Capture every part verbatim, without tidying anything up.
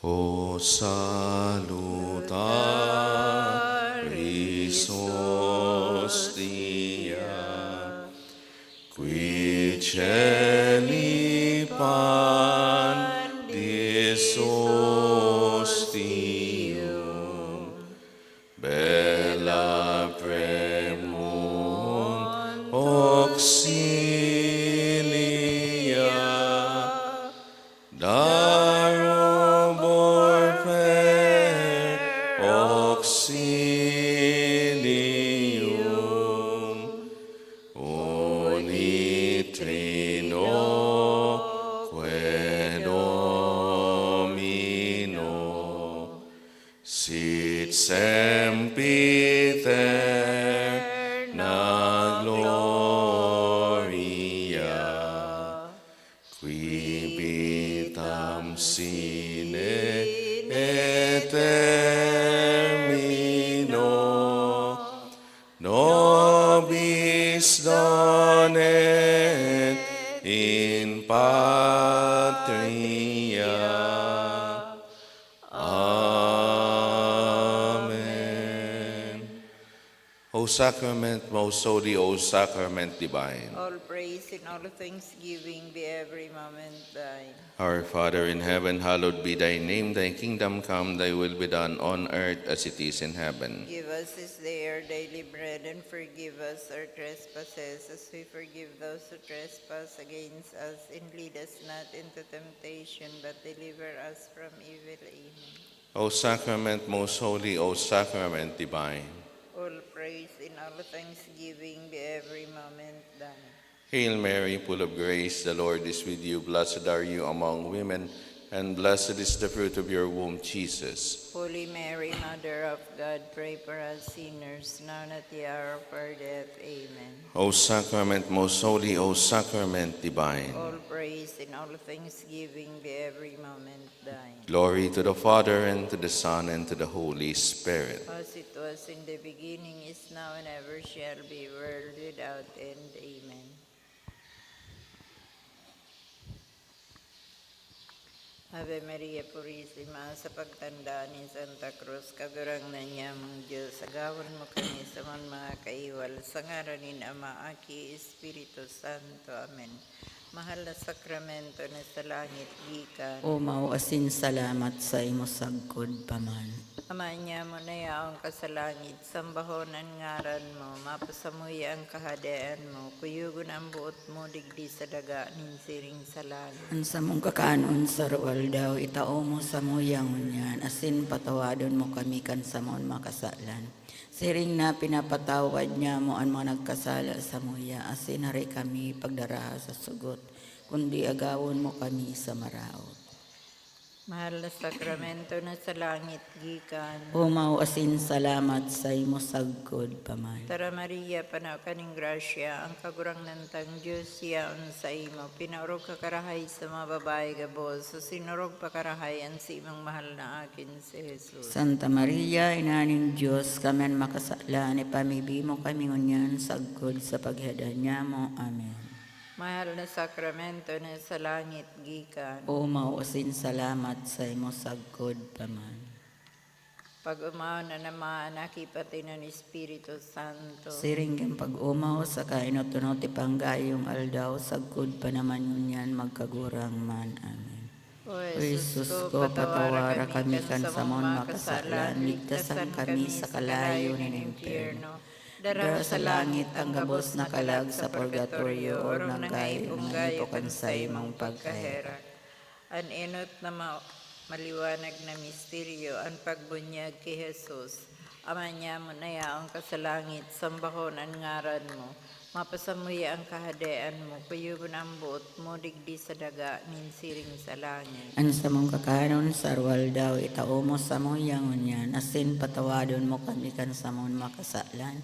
O salutar, Isos, dia, qui celi pandis ostium, bella primum auxilia, darobor per auxilium, unitri noque Domino, sit sempiterna gloria, qui vitam sine et termino nobis donet in patria. Amen. O sacrament most holy, O sacrament divine. All praise and all thanksgiving be every moment thine. Our Father in heaven, hallowed be thy name. Thy kingdom come, thy will be done on earth as it is in heaven. Give us this day our daily bread, and forgive us our trespasses, as we forgive those who trespass against us. And lead us not into temptation, but deliver us from evil. Amen. O sacrament most holy, O sacrament divine. All praise and all thanksgiving be every moment thine. Hail Mary, full of grace, the Lord is with you. Blessed are you among women, and blessed is the fruit of your womb, Jesus. Holy Mary, Mother of God, pray for us sinners, now and at the hour of our death. Amen. O sacrament most holy, O sacrament divine. All praise and all thanksgiving be every moment thine. Glory to the Father, and to the Son, and to the Holy Spirit. As it was in the beginning, is now, and ever shall be, world without end. Amen. Ave Maria Purisima, sa pagtanda ni Santa Cruz, Kagurangnan niamong Diyos, agawon mo kami sa mga, mga kaiwal, sa ngaran nin Ama, Aki, Espiritu Santo. Amen. Mahal na sakramento na sa langit gikan. Omaw asin salamat saimo sagkod pa man. Ama niamo na yaon ka sa langit, sambahon an ngaran mo, mapasamuya an kahadean mo, kuyogon an boot mo digdi sa daga nin siring sa langit. An samong kakanon sa aroaldaw, itao mo samuya ngunyan, asin patawadon mo kami kan samon makasalan. Siring na pinapatawad niamo an mga nagkasala samuya, asin hari kami pagdaraha sa sugot, kundi agawon mo kami sa maraot. Mahal na sakramento na sa langit gikan. Omaw asin salamat saimo sagkod pa man. Tara, Maria, pano ka nin grasya, ang Kagurangnan tang Dios yaon saimo. Pinaorog ka karahay sa mga babayi gabos, asin orog pa karahay an saimong mahal na aki, si Jesus. Santa Maria, Ina nin Dios, kami an makasalan, ipamibi mo kami ngunyan sagkod sa paghihadan niamo. Amen. Mahal na sakramento na sa langit gikan. Omaw asin salamat saimo sagkod pa man. Pag-omawon an Ama, an Aki, pati an Espiritu Santo. Siring kan pag-omaw sa kainot-unot ipang gayong aldaw, sagkod pa naman ngunyan magkagurang man. Amen. O Jesus ko, patawara kami kan samon makasalan, ligtasan kami sa kalayo nin impyerno. Dara sa langit ang gabos na kalag sa purgatorio, orog na gaipo kan saimong pagkaherak. An enot na ma-, maliwanag na misteryo, an pagbunyag ki Jesus. Ama niamo na yaon ka sa langit, sambahon an ngaran mo. Mapasamuya an kahadean mo, kuyogon an boot mo digdi sa daga nin siring sa langit. An samong kakanon sa aroaldaw, itao mo samuya ngunyan, asin patawadon mo kami kan samon makasalan.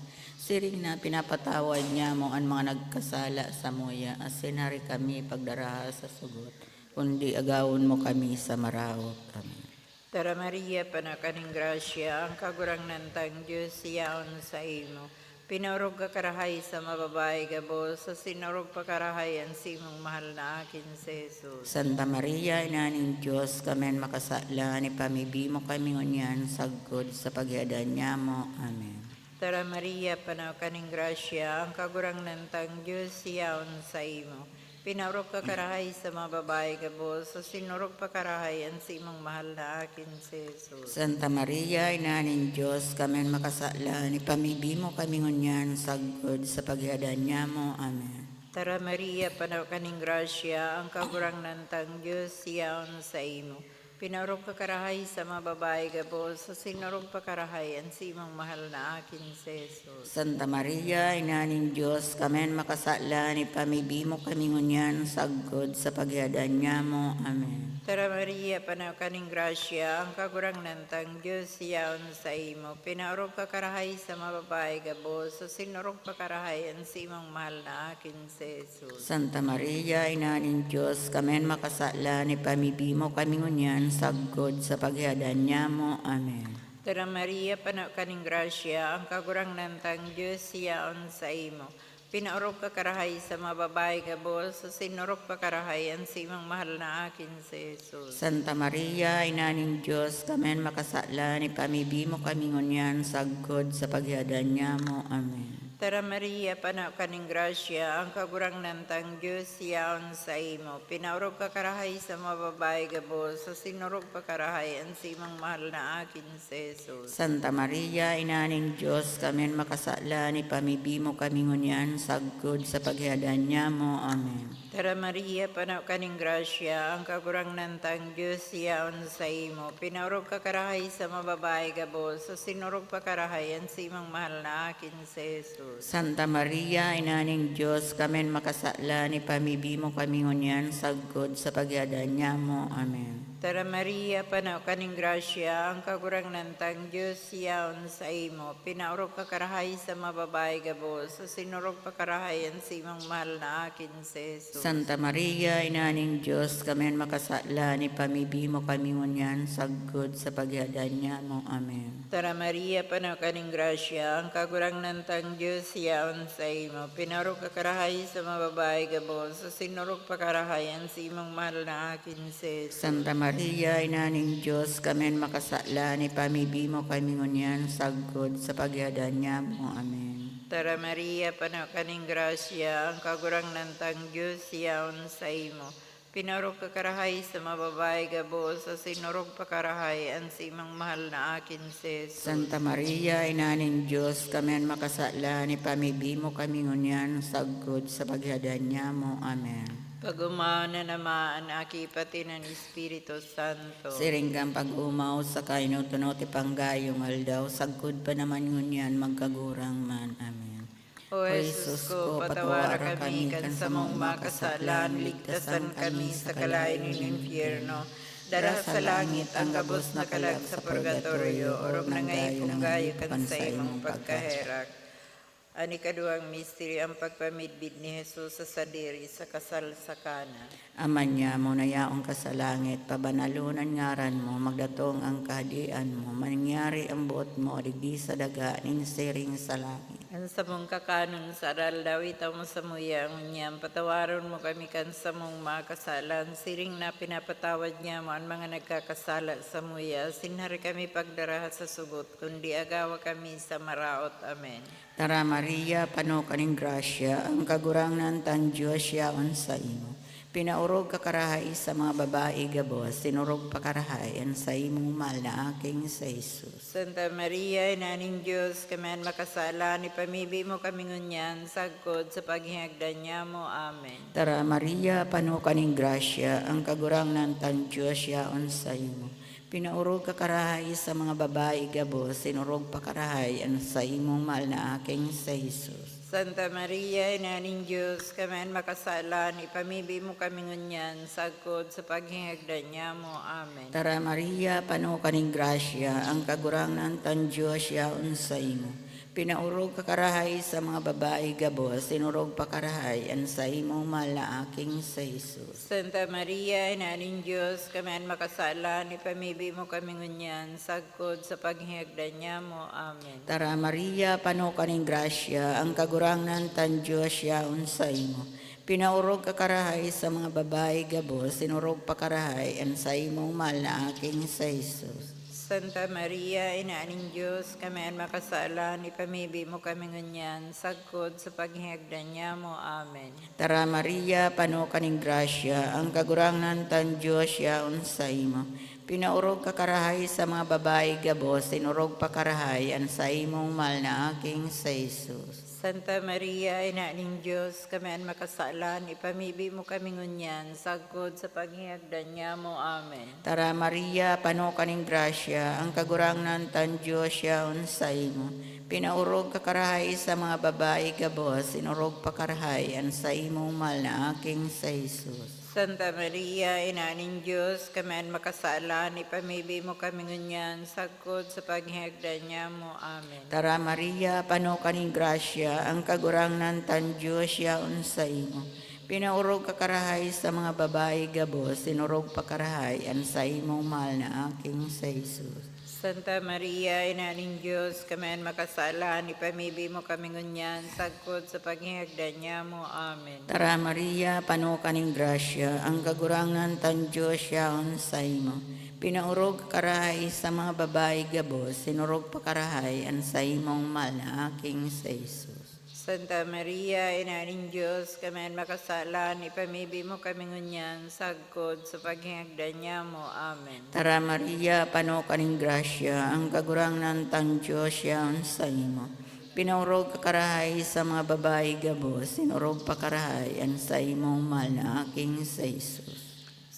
Siring na pinapatawad niamo an mga nagkasala samuya, asin hari kami pagdaraha sa sugot, kundi agawon mo kami sa maraot. Amen. Tara, Maria, pano ka nin grasya, ang Kagurangnan tang Dios yaon saimo. Pinaorog ka karahay sa mga babae gabos, asin orog pa karahay an simong mahal na akin si Jesus. Santa Maria, Ina nin Dios, kami an makasalan, ipamibi mo kami ngunyan sagkod sa paghiadan nyamo. Amen. Tara Maria, panaw ka nin grasya, ang Kagurangnan tang Dios yaon saimo. Pinaorog ka karahay sa mga babae gabos, asin orog pa karahay an simong mahal na akin si Jesus. Santa Maria, Ina nin Dios, kami an makasalan, ipamibi mo kami ngunyan sagkod sa paghiadan nyamo. Amen. Tara Maria, panaw ka nin grasya, ang Kagurangnan tang Dios yaon saimo. Pinaorog ka karahay sa mga babae gabos, asin orog pa karahay an simong mahal na akin si Jesus. Santa Maria, Ina nin Dios, kami an makasalan, ipamibi mo kami ngunyan sagkod sa paghiadan nyamo. Amen. Tara Maria, panaw ka nin grasya, ang Kagurangnan tang Dios yaon saimo. Pinaorog ka karahay sa mga babae gabos, asin orog pa karahay an simong mahal na akin si Jesus. Santa Maria, Ina nin Dios, kami an makasalan, ipamibi mo kami ngunyan sagkod sa paghiadan nyamo. Amen. Tara Maria, panaw ka nin grasya, ang Kagurangnan tang Dios yaon saimo. Pinaorog ka karahay sa mga babae gabos, asin orog pa karahay an simong mahal na akin si Jesus. Santa Maria, Ina nin Dios, kami an makasalan, ipamibi mo kami ngunyan sagkod sa paghiadan nyamo. Amen. Tara Maria, panaw ka nin grasya, ang Kagurangnan tang Dios yaon saimo. Pinaorog ka karahay sa mga babae gabos, asin orog pa karahay an simong mahal na akin si Jesus. Santa Maria, Ina nin Dios, kami an makasalan, ipamibi mo kami ngunyan sagkod sa paghiadan nyamo. Amen. Tara Maria, panaw ka nin grasya, ang Kagurangnan tang Dios yaon saimo. Pinaorog ka karahay sa mga babae gabos, asin orog pa karahay an simong mahal na akin si Jesus. Santa Maria, Ina nin Dios, kami an makasalan, ipamibi mo kami ngunyan sagkod sa paghiadan nyamo. Amen. Tara Maria, panaw ka nin grasya, ang Kagurangnan tang Dios yaon saimo. Pinaorog ka karahay sa mga babae gabos, asin orog pa karahay an simong mahal na akin si Jesus. Santa Maria, Ina nin Dios, kami an makasalan, ipamibi mo kami ngunyan sagkod sa paghiadan nyamo. Amen. Tara Maria, panaw ka nin grasya, ang Kagurangnan tang Dios yaon saimo. Pinaorog ka karahay sa mga babae gabos, asin orog pa karahay an simong mahal na akin si Jesus. Santa Maria, Ina nin Dios, kami an makasalan, ipamibi mo kami ngunyan sagkod sa paghiadan nyamo. Amen. Tara Maria, panaw ka nin grasya, ang Kagurangnan tang Dios yaon saimo. Pinaorog ka karahay sa mga babae gabos, asin orog pa karahay an simong mahal na akin si Jesus. Santa Maria, Ina nin Dios, kami an makasalan, ipamibi mo kami ngunyan sagkod sa paghiadan nyamo. Amen. Pag-omawon an Ama, an Aki, pati an Espiritu Santo. Siring kan pag-omaw sa kainot-unot ipang gayong aldaw, sagkod pa naman ngunyan magkagurang man. Amen. O Jesus ko, patawara kami kan samong mga kasalan, ligtasan kami sa kalayo nin impyerno. Dara sa langit an gabos na kalag sa purgatorio, orog na ngani panggayo kan saimong pagkaherak. An ikaduwang misteryo, an pagpamidbid ni Jesus sa sadiri sa kasal sa Cana. Ama nyamo na yaon ka sa langit, pabanalon an ngaran mo, magdatong an kahadean mo, mangyari an boot mo digdi sa daga nin siring sa langit. An samong kakanon sa aroaldaw, itao mo samuya ngunyan, patawaron mo kami kan samong mga kasalan, siring na pinapatawad nyamo an mga nagkakasala samuya, asin hari kami pagdaraha sa sugot, kundi agawa kami sa maraot. Amen. Tara Maria, pano ka nin grasya, ang Kagurangnan tang Dios yaon saimo. Pinaorog ka karahay sa mga babayi gabos, asin orog pa karahay an saimong mahal na aki na si Jesus. Santa Maria, Ina nin Dios, kami an makasalan, ipamibi mo kami ngunyan, sagkod sa paghingagdan nyamo. Amen. Tara Maria, pano ka nin grasya, ang Kagurangnan tang Dios yaon saimo. Pinaorog ka karahay sa mga babayi gabos, asin orog pa karahay an saimong mahal na aki na si Jesus. Santa Maria, Ina nin Dios, kami an makasalan, ipamibi mo kami ngunyan, sagkod sa paghingagdan nyamo. Amen. Tara Maria, pano ka nin grasya, ang Kagurangnan tang Dios yaon saimo. Pinaorog ka karahay sa mga babayi gabos, sinorog pa karahay an saimong mahal na aking si Jesus. Santa Maria, Ina nin Dios, kami an makasalan, ipamibi mo kami ngunyan, sagkod sa paghihagdan nyamo. Amen. Tara, Maria, pano ka nin grasya, ang Kagurangnan kan Dios yaon saimo. Pinaorog ka karahay sa mga babayi gabos, sinorog pa karahay an saimong mahal na aking si Jesus. Santa Maria, Ina nin Dios, kami an makasalan, ipamibi mo kami ngunyan, sagkod sa paghihagdan nyamo. Amen. Tara, Maria, pano ka nin grasya, ang Kagurangnan kan Dios yaon saimo. Pinaorog ka karahay sa mga babayi gabos, sinorog pa karahay an saimong mahal na aking si Jesus. Santa Maria, Ina nin Dios, kami an makasalan, ipamibi mo kami ngunyan, sagkod sa paghihagdan nyamo. Amen. Tara, Maria, pano ka nin grasya, ang Kagurangnan kan Dios yaon saimo. Pinaorog ka karahay sa mga babayi gabos, sinorog pa karahay an saimong mahal na aking si Jesus. Santa Maria, Ina nin Dios, kami an makasalan, ipamibi mo kami ngunyan, sagkod sa paghihagdan nyamo. Amen. Tara, Maria, pano ka nin grasya, ang Kagurangnan kan Dios yaon saimo. Pinaorog ka karahay sa mga babayi gabos, sinorog pa karahay an saimong mahal na aking si Jesus. Santa Maria, Ina nin Dios, kami an makasalan, ipamibi mo kami ngunyan, sagkod sa paghihagdan nyamo. Amen. Tara, Maria, pano ka nin grasya, ang Kagurangnan kan Dios yaon saimo. Pinaorog ka karahay sa mga babayi gabos, sinorog pa karahay an saimong mahal na aking si Jesus. Santa Maria, Ina nin Dios, kami an makasalan, ipamibi mo kami ngunyan, sagkod sa paghihagdan nyamo. Amen. Tara, Maria, pano ka nin grasya, ang Kagurangnan kan Dios yaon saimo. Pinaorog ka karahay sa mga babayi gabos, sinorog pa karahay an saimong mahal na aking si Jesus.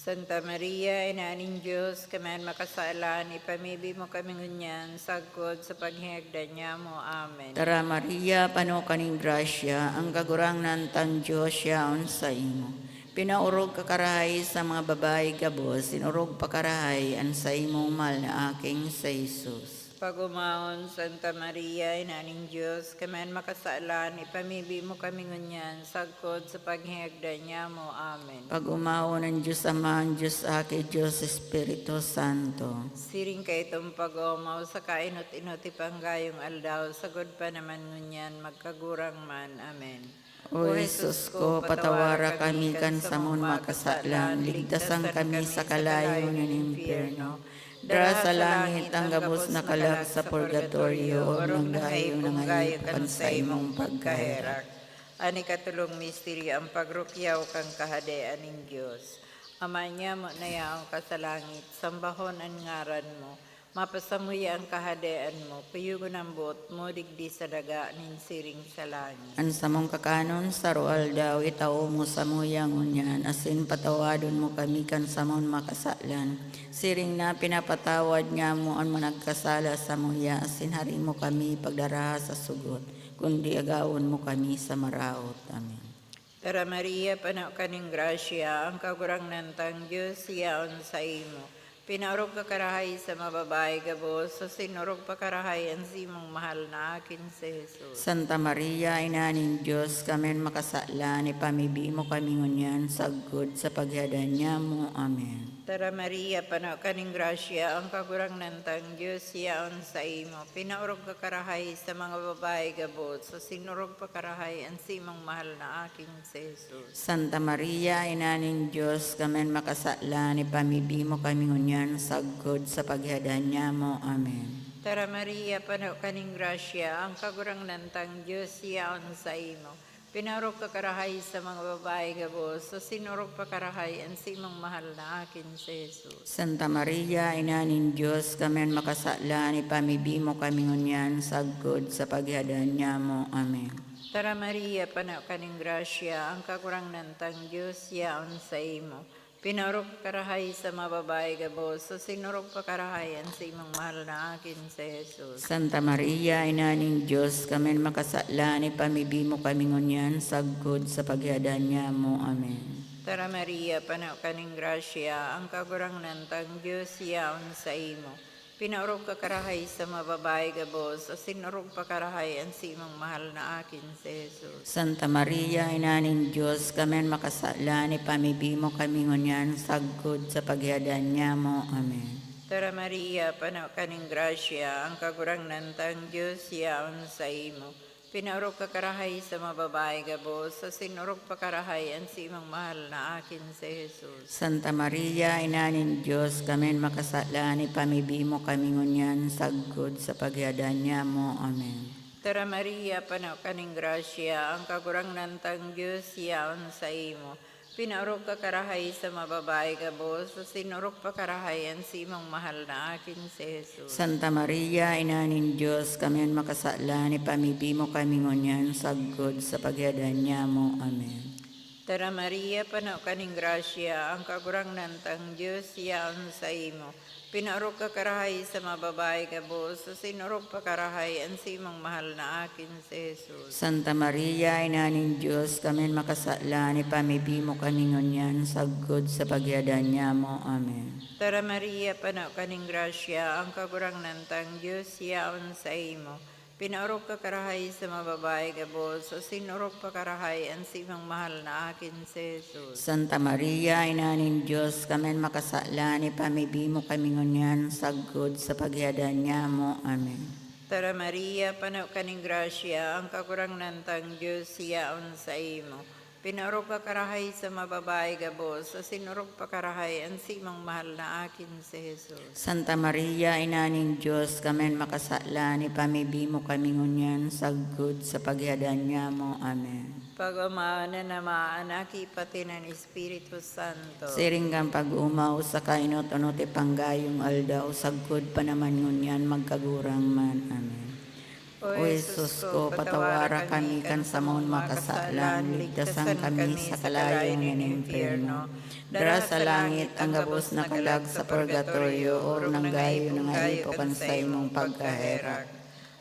Santa Maria, Ina nin Dios, kami an makasalan, ipamibi mo kami ngunyan, sagkod sa paghihagdan nyamo. Amen. Tara, Maria, pano ka nin grasya, ang Kagurangnan kan Dios yaon saimo. Pinaorog ka karahay sa mga babayi gabos, sinorog pa karahay an saimong mahal na aking si Jesus. Pag-omawon, Santa Maria, Ina nin Dios, kami an makasalan, ipamibi mo kami ngunyan, sagkod sa paghihagdan nyamo. Amen. Pag-omawon an Dios Ama, an Dios Aki, Dios Espiritu Santo. Siring kaitong pag-omaw sa kainot-inot ipanggayong aldaw, sagkod pa naman ngunyan, magkagurang man. Amen. O Jesus ko, patawara kami kan samon makasalan, ligtasan kami sa kalayo nin impyerno. Dara sa langit ang gabos na kalag sa purgatorio, orog na kayo nangaipo kan saimong pagkaherak. An ikatolong misteryo, ang pagrukyaw kan Kahadean nin Dios. Ama nyamo na yaon ka sa langit, sambahon an ngaran mo. Mapasamuya an Kahadean mo, kuyogon an boot mo digdi sa daga nin siring sa langit. An samong kakanon sa aroaldaw, itao mo samuya ngunyan, asin patawadon mo kami kan samon makasalan, siring na pinapatawad nyamo an mga nagkasala samuya, asin hari mo kami pagdaraha sa sugot, kundi agawon mo kami sa maraot. Amen. Tara, Maria, pano ka nin grasya, ang Kagurangnan tang Dios yaon saimo. Pinaorog ka karahay sa mga babayi gabos, asin orog pa karahay an simong mahal na akin si Jesus. Santa Maria, Ina nin Dios, kami an makasalan, ipamibi mo kami ngunyan sagkod sa paghihadan nyamo. Amen. Tara, Maria, pano ka nin grasya, ang Kagurangnan tang Dios yaon saimo. Pinaorog ka karahay sa mga babayi gabos, asin orog pa karahay an simong mahal na akin si Jesus. Santa Maria, Ina nin Dios, kami an makasalan, ipamibi mo kami ngunyan sagkod sa paghihadan nyamo. Amen. Tara, Maria, pano ka nin grasya, ang Kagurangnan tang Dios yaon saimo. Pinaorog ka karahay sa mga babayi gabos, asin orog pa karahay an simong mahal na akin si Jesus. Santa Maria, Ina nin Dios, kami an makasalan, ipamibi mo kami ngunyan sagkod sa paghihadan nyamo. Amen. Tara, Maria, pano ka nin grasya, ang Kagurangnan tang Dios yaon saimo. Pinaorog ka karahay sa mga babayi gabos, asin orog pa karahay an simong mahal na akin si Jesus. Santa Maria, Ina nin Dios, kami an makasalan, ipamibi mo kami ngunyan sagkod sa paghihadan nyamo. Amen. Tara, Maria, pano ka nin grasya, ang Kagurangnan tang Dios yaon saimo. Pinaorog ka karahay sa mga babayi gabos, asin orog pa karahay an simong mahal na akin si Jesus. Santa Maria, Ina nin Dios, kami an makasalan, ipamibi mo kami ngunyan sagkod sa paghihadan nyamo. Amen. Tara Maria, pano ka nin grasya, ang Kagurangnan tang Dios yaon saimo. Pinaorog ka karahay sa mga babayi gabos, asin orog pa karahay an simong mahal na akin si Jesus. Santa Maria, Ina nin Dios, kami an makasalan, ipamibi mo kami ngunyan sagkod sa paghihadan nyamo. Amen. Tara Maria, pano ka nin grasya, ang Kagurangnan tang Dios yaon saimo. Pinaorog ka karahay sa mga babayi gabos, asin orog pa karahay an simong mahal na akin si Jesus. Santa Maria, Ina nin Dios, kami an makasalan, ipamibi mo kami ngunyan sagkod sa paghihadan nyamo. Amen. Tara Maria, pano ka nin grasya, ang Kagurangnan tang Dios yaon saimo. Pinaorog ka karahay sa mga babayi gabos, asin orog pa karahay an simong mahal na akin si Jesus. Santa Maria, Ina nin Dios, kami an makasalan, ipamibi mo kami ngunyan sagkod sa paghihadan nyamo. Amen. Tara Maria, pano ka nin grasya, ang Kagurangnan tang Dios yaon saimo. Pinaorog ka karahay sa mga babayi gabos, asin orog pa karahay an simong mahal na akin si Jesus. Santa Maria, Ina nin Dios, kami an makasalan, ipamibi mo kami ngunyan sagkod sa paghihadan nyamo. Amen. Tara Maria, pano ka nin grasya, ang Kagurangnan tang Dios yaon saimo. Pinaorog ka karahay sa mga babayi gabos, asin orog pa karahay an simong mahal na akin si Jesus. Santa Maria, Ina nin Dios, kami an makasalan, ipamibi mo kami ngunyan sagkod sa paghihadan nyamo. Amen. Pag-omawon an Ama, an Aki, pati an Espiritu Santo. Siring kan pag-omaw sa kainot-onot ipang gayong aldaw, sagkod pa naman ngunyan, magkagurang man. Amen. O Jesus ko, patawara kami kan samong mga kasalan, ligtasan kami sa kalayo nin impyerno. Dara sa langit an gabos na kalag sa purgatorio, orog nang gayo nangaipo kan saimong pagkaherak.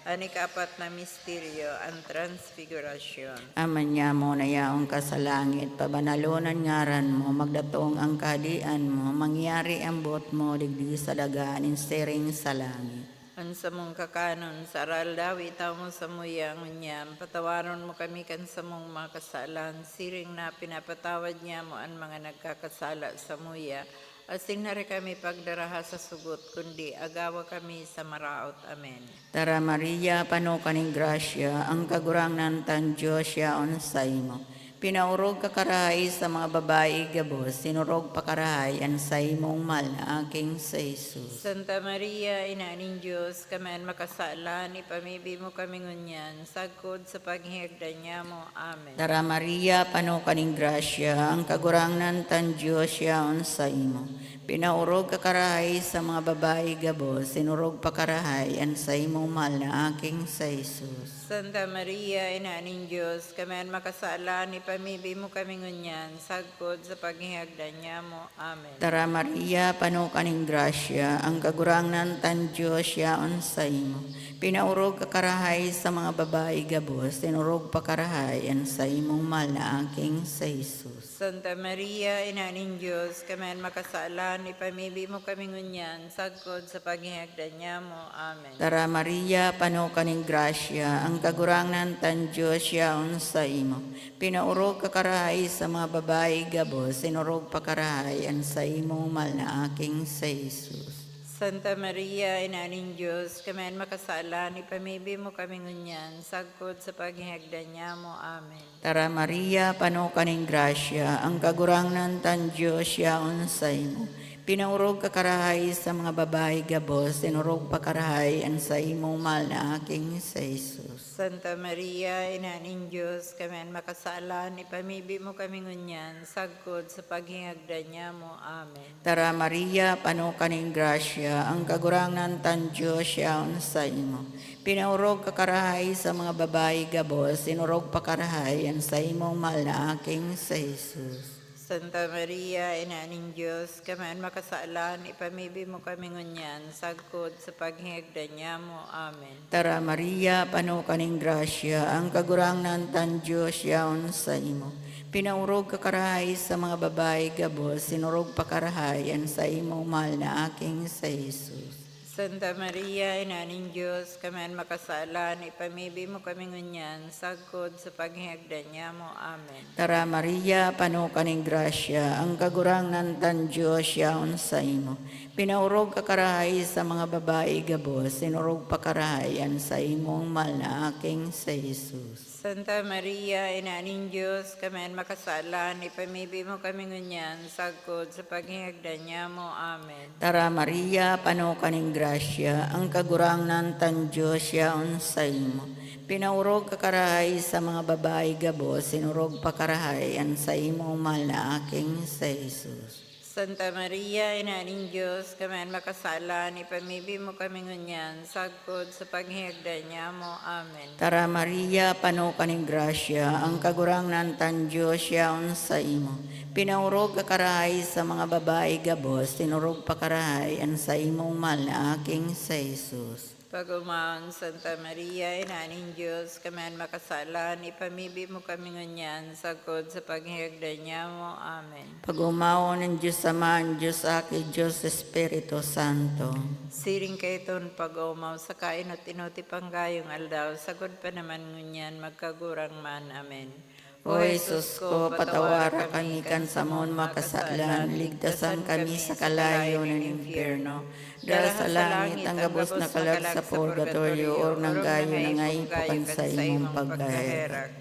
An ikapat na misteryo, an Transfigurasyon. Ama nyamo na yaon ka sa langit, pabanalon an ngaran mo, magdatong an kahadean mo, mangyari an boot mo digdi sa daga nin siring sa langit. An samong kakanon sa aroaldaw itao mo samuya ngunyan. Patawaron mo kami kan samong mga kasalan, siring na pinapatawad nyamo an mga nagkakasala samuya. Asin hari kami pagdaraha sa sugot, kundi agawa kami sa maraot. Amen. Tara Maria, pano ka nin grasya, ang Kagurangnan tang Dios yaon saimo. Pinaorog ka karahay sa mga babayi gabos, sinorog pa karahay an saimong mahal na aking si Jesus. Santa Maria, Ina nin Dios, kami an makasalan, ipamibi mo kami ngunyan, sagkod sa paghingagdan nyamo. Amen. Tara Maria, pano ka nin grasya, ang Kagurangnan tang Dios yaon saimo. Pinaorog ka karahay sa mga babayi gabos, sinorog pa karahay an saimong mahal na aking si Jesus. Santa Maria, Ina nin Dios, kami an makasalan, ipamibi mo kami ngunyan, sagkod sa paghingagdan nyamo. Amen. Tara Maria, pano ka nin grasya, ang Kagurangnan tang Dios yaon saimo. Pinaorog ka karahay sa mga babayi gabos, sinorog pa karahay an saimong mahal na aking si Jesus. Santa Maria, Ina nin Dios, kami an makasalan, ipamibi mo kami ngunyan, sagkod sa paghingagdan nyamo. Amen. Tara Maria, pano ka nin grasya, ang Kagurangnan tang Dios yaon saimo. Pinaorog ka karahay sa mga babayi gabos, sinorog pa karahay an saimong mahal na aking si Jesus. Santa Maria, Ina nin Dios, kami an makasalan, ipamibi mo kami ngunyan, sagkod sa paghingagdan nyamo. Amen. Tara Maria, pano ka nin grasya, ang Kagurangnan tang Dios yaon saimo. Pinaorog ka karahay sa mga babayi gabos, sinorog pa karahay an saimong mahal na aking si Jesus. Santa Maria, Ina nin Dios, kami an makasalan, ipamibi mo kami ngunyan, sagkod sa paghingagdan nyamo. Amen. Tara Maria, pano ka nin grasya, ang Kagurangnan tang Dios yaon saimo. Pinaorog ka karahay sa mga babayi gabos, sinorog pa karahay an saimong mahal na aking si Jesus. Santa Maria, Ina nin Dios, kami an makasalan, ipamibi mo kami ngunyan, sagkod sa paghingagdan nyamo. Amen. Tara Maria, pano ka nin grasya, ang Kagurangnan tang Dios yaon saimo. Pinaorog ka karahay sa mga babayi gabos, sinorog pa karahay an saimong mahal na aking si Jesus. Santa Maria, Ina nin Dios, kami an makasalan, ipamibi mo kami ngunyan, sagkod sa paghingagdan nyamo. Amen. Tara, Maria, pano ka nin grasya, ang Kagurangnan kan Dios yaon saimo. Pinaorog ka karahay sa mga babayi gabos, sinorog pa karahay an saimong mahal na aking si Jesus. Santa Maria, Ina nin Dios, kami an makasalan, ipamibi mo kami ngunyan, sagkod sa paghingagdan nyamo. Amen. Tara, Maria, pano ka nin grasya, ang Kagurangnan kan Dios yaon saimo. Pinaorog ka karahay sa mga babayi gabos, sinorog pa karahay an saimong mahal na aking si Jesus. Santa Maria, Ina nin Dios, kami an makasalan, ipamibi mo kami ngunyan, sagkod sa paghingagdan nyamo. Amen. Tara, Maria, pano ka nin grasya, ang Kagurangnan kan Dios yaon saimo. Pinaorog ka karahay sa mga babayi gabos, sinorog pa karahay an saimong mahal na aking si Jesus. Pag-omawon, Santa Maria, Ina nin Dios, kami an makasalan, ipamibi mo kami ngunyan, sagkod sa paghingagdan nyamo. Amen. Pag-omawon an Dios Ama, an Dios Aki, Dios Espiritu Santo. Siring kaiton pag-omaw sa kainot-inoti panggayong aldaw, sagkod pa naman ngunyan, magkagurang man. Amen. O Jesus ko, patawara kami kan samon mga kasalan, ligtasan kami sa kalayo nin impyerno. Dara sa langit ang gabos na kalag sa purgatorio, orog nang gayo nangaipo kan saimong pagkaherak.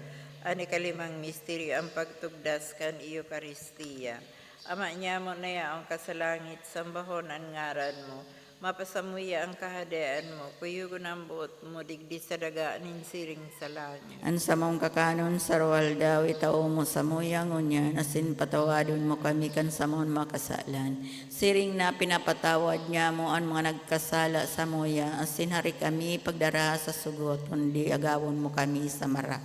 An ikalimang misteryo, ang pagtugdas kan Eukaristia. Ama nyamo na yaon ka sa langit, sambahon an ngaran mo. Mapasamuya an Kahadean mo, kuyogon an boot mo digdi sa daga nin siring sa langit. An samong kakanon sa aroaldaw itao mo samuya ngunyan, asin patawadon mo kami kan samon mga kasalan, siring na pinapatawad nyamo an mga nagkasala samuya, asin hari kami pagdaraha sa sugot, kundi agawon mo kami sa mara.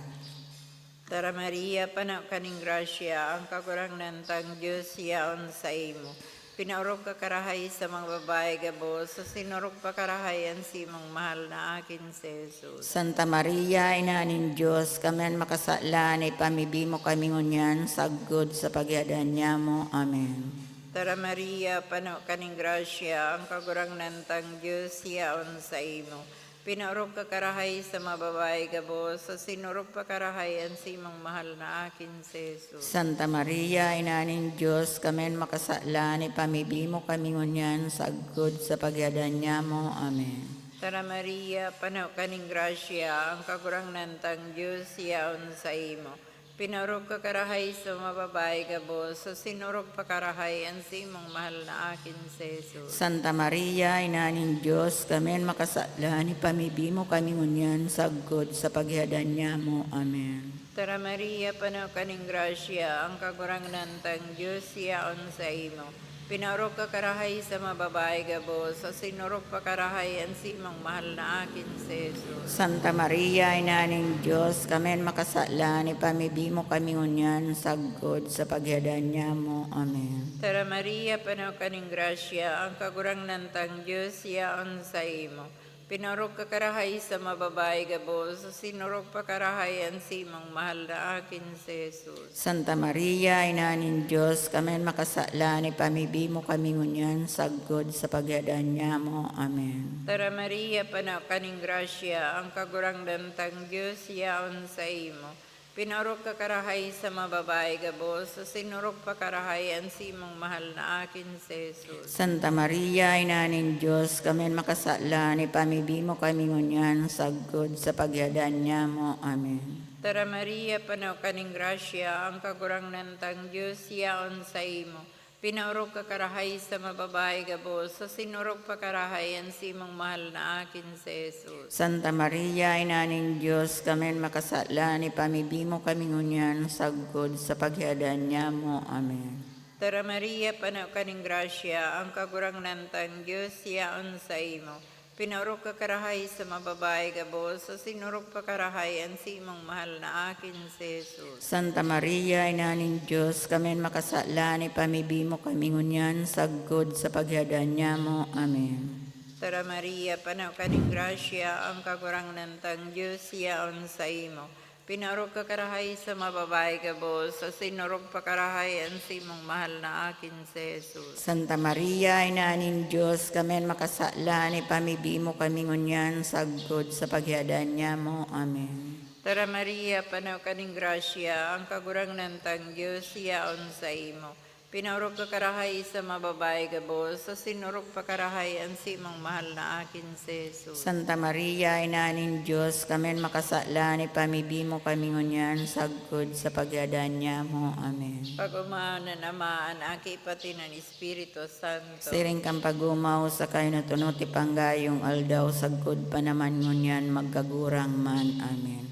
Tara Maria, pano ka nin grasya, ang Kagurangnan tang Dios yaon saimo. Pinaorog ka karahay sa mga babayi gabos, asin orog pa karahay an simong mahal na akin si Jesus. Santa Maria, Ina nin Dios, kami an makasalan, ipamibi mo kami ngunyan sagkod sa paghihadan nyamo. Amen. Tara Maria, pano ka nin grasya, ang Kagurangnan tang Dios yaon saimo. Pinaorog ka karahay sa mga babayi gabos, asin orog pa karahay an simong mahal na akin si Jesus. Santa Maria, Ina nin Dios, kami an makasalan, ipamibi mo kami ngunyan sagkod sa paghihadan nyamo. Amen. Tara Maria, pano ka nin grasya, ang Kagurangnan tang Dios yaon saimo. Pinaorog ka karahay sa mga babayi gabos, asin orog pa karahay an simong mahal na akin si Jesus. Santa Maria, Ina nin Dios, kami an makasalan, ipamibi mo kami ngunyan sagkod sa paghihadan nyamo. Amen. Tara Maria, pano ka nin grasya, ang Kagurangnan tang Dios yaon saimo. Pinaorog ka karahay sa mga babayi gabos, asin orog pa karahay an simong mahal na akin si Jesus. Santa Maria, Ina nin Dios, kami an makasalan, ipamibi mo kami ngunyan sagkod sa paghihadan nyamo. Amen. Tara Maria, pano ka nin grasya, ang Kagurangnan tang Dios yaon saimo. Pinaorog ka karahay sa mga babayi gabos, asin orog pa karahay an simong mahal na akin si Jesus. Santa Maria, Ina nin Dios, kami an makasalan, ipamibi mo kami ngunyan sagkod sa paghihadan nyamo. Amen. Tara Maria, pano ka nin grasya, ang Kagurangnan tang Dios yaon saimo. Pinaorog ka karahay sa mga babayi gabos, asin orog pa karahay an simong mahal na akin si Jesus. Santa Maria, Ina nin Dios, kami an makasalan, ipamibi mo kami ngunyan sagkod sa paghihadan nyamo. Amen. Tara Maria, pano ka nin grasya, ang Kagurangnan tang Dios yaon saimo. Pinaorog ka karahay sa mga babayi gabos, asin orog pa karahay an simong mahal na akin si Jesus. Santa Maria, Ina nin Dios, kami an makasalan, ipamibi mo kami ngunyan sagkod sa paghihadan nyamo. Amen. Tara Maria, pano ka nin grasya, ang Kagurangnan tang Dios yaon saimo. Pinaorog ka karahay sa mga babayi gabos, asin orog pa karahay an simong mahal na akin si Jesus. Santa Maria, Ina nin Dios, kami an makasalan, ipamibi mo kami ngunyan sagkod sa paghihadan nyamo. Amen. Tara Maria, pano ka nin grasya, ang Kagurangnan tang Dios yaon saimo. Pinaorog ka karahay sa mababae gabos, asin orog pa karahay an simong mahal na akin si Jesus. Santa Maria, Ina nin Dios, kami an makasalan, ipamibi mo kami ngunyan sagkod sa paghiadan nyamo. Amen. Tara Maria, pano ka nin grasya, ang Kagurangnan tang Dios yaon saimo. Pinaorog ka karahay sa mababae gabos, asin orog pa karahay an simong mahal na akin si Jesus. Santa Maria, Ina nin Dios, kami an makasalan, ipamibi mo kami ngunyan sagkod sa paghiadan nyamo. Amen. Pag-omaon an Ama, an Aki, pati an Espiritu Santo. Siring kan pag-omaw sa kaynotonot ipanggayong aldaw, sagkod pa naman ngunyan magkagurang man. Amen.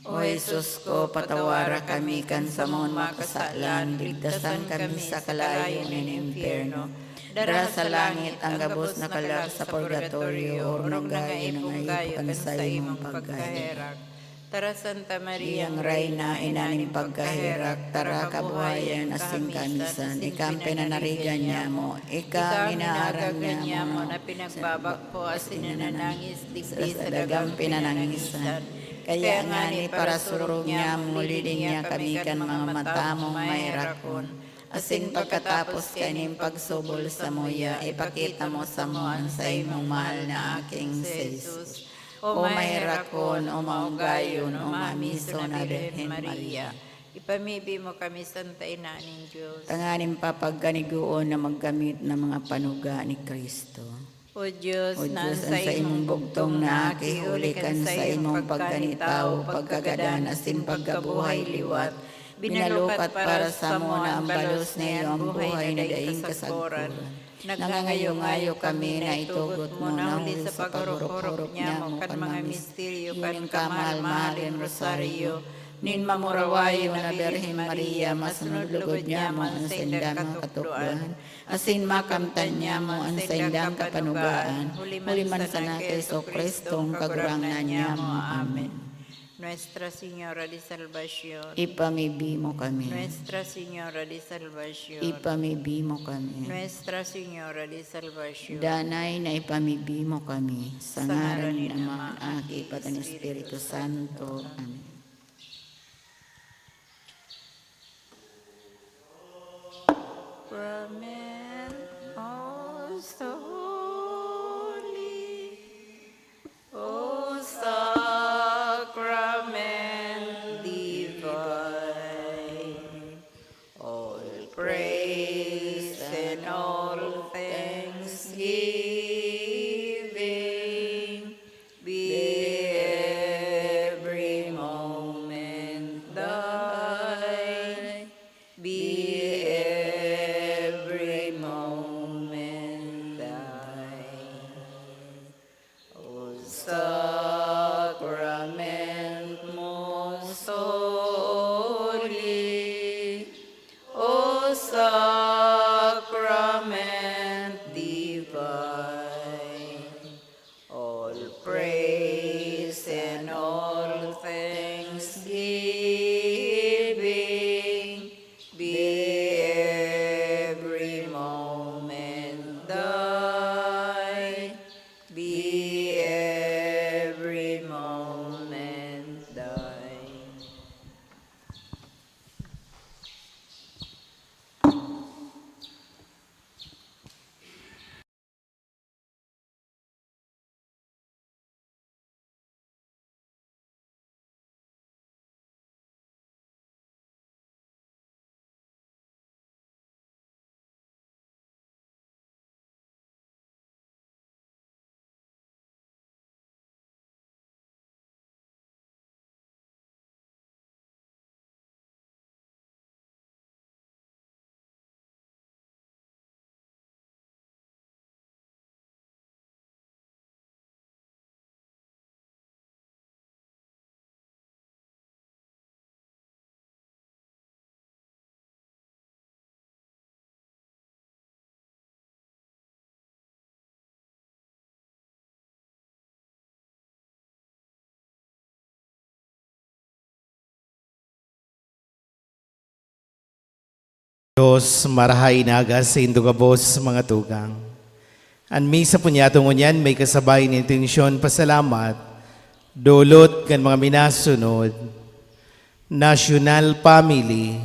O Jesus ko, patawara kami kan samong mga kasalan, ligtasan kami sa kalayo nin impyerno. Dara sa langit ang gabos na kalag sa purgatorio, orog na nga ipong gayo kan saimong pagkaherak. Tara, Santa Maria, Diyang Reyna, Ina nin pagkaherak, tara kabuhayan asin kamisan, ika an pinanarigan nyamo, ika an inaarang nyamo na pinagbabakpo asin nananangis digdi sa dagang pinanangisan. Kaya ngani, parasurog nyamo, lilingi kami kan mga mata mong maherakon, asin pagkatapos kaining pagsubol samuya, ipakita mo samo an saimong mahal na aking si Jesus. O maherakon, o maugayon, o mamiso na Birhen Maria, ipamibi mo kami, Santa Ina nin Dios, tanganing papagkanigoon na magkamit na mga panuga ni Cristo. O Dios, O na an Dios, an saimong bugtong na aki, huli kan saimong pagkanitawo, pagkagadan, asin pagkabuhay liwat, binalukat para samo na an balos na iyo, an buhay na daing kasagkoran. Nangangayo-ngayo kami na itugot mo na huli sa paghurup-hurup nyamo kan mga misteryo kan kamahal-mahaling rosaryo nin mamurawayon na Birhen Maria, masunod lugod nyamo an saindang mga katukdoan, asin makamtan nyamo an saindang kapanugaan, huli man sana ki Jesu-Cristo, an Kagurangnan nyamo. Amen. Nuestra Señora de Salvacion, ipamibi mo kami. Nuestra Señora de Salvacion, ipamibi mo kami. Nuestra Señora de Salvacion, danay na ipamibi mo kami. Sa ngaran nin Ama, Aki, pati nin Espiritu Santo. Amen. Sacrament most holy, O sacrament divine, all praise and all thanksgiving be every moment thine, be every moment thine. O sacrament most holy, O sacrament divine, all praise and all thanksgiving be every moment thine, be every moment thine. Dios, marahay na aga saindo gabos, mga tugang. An misa po niyato ngunyan may kasabay na intensyon pasalamat, dolot kan mga minasunod. National Family,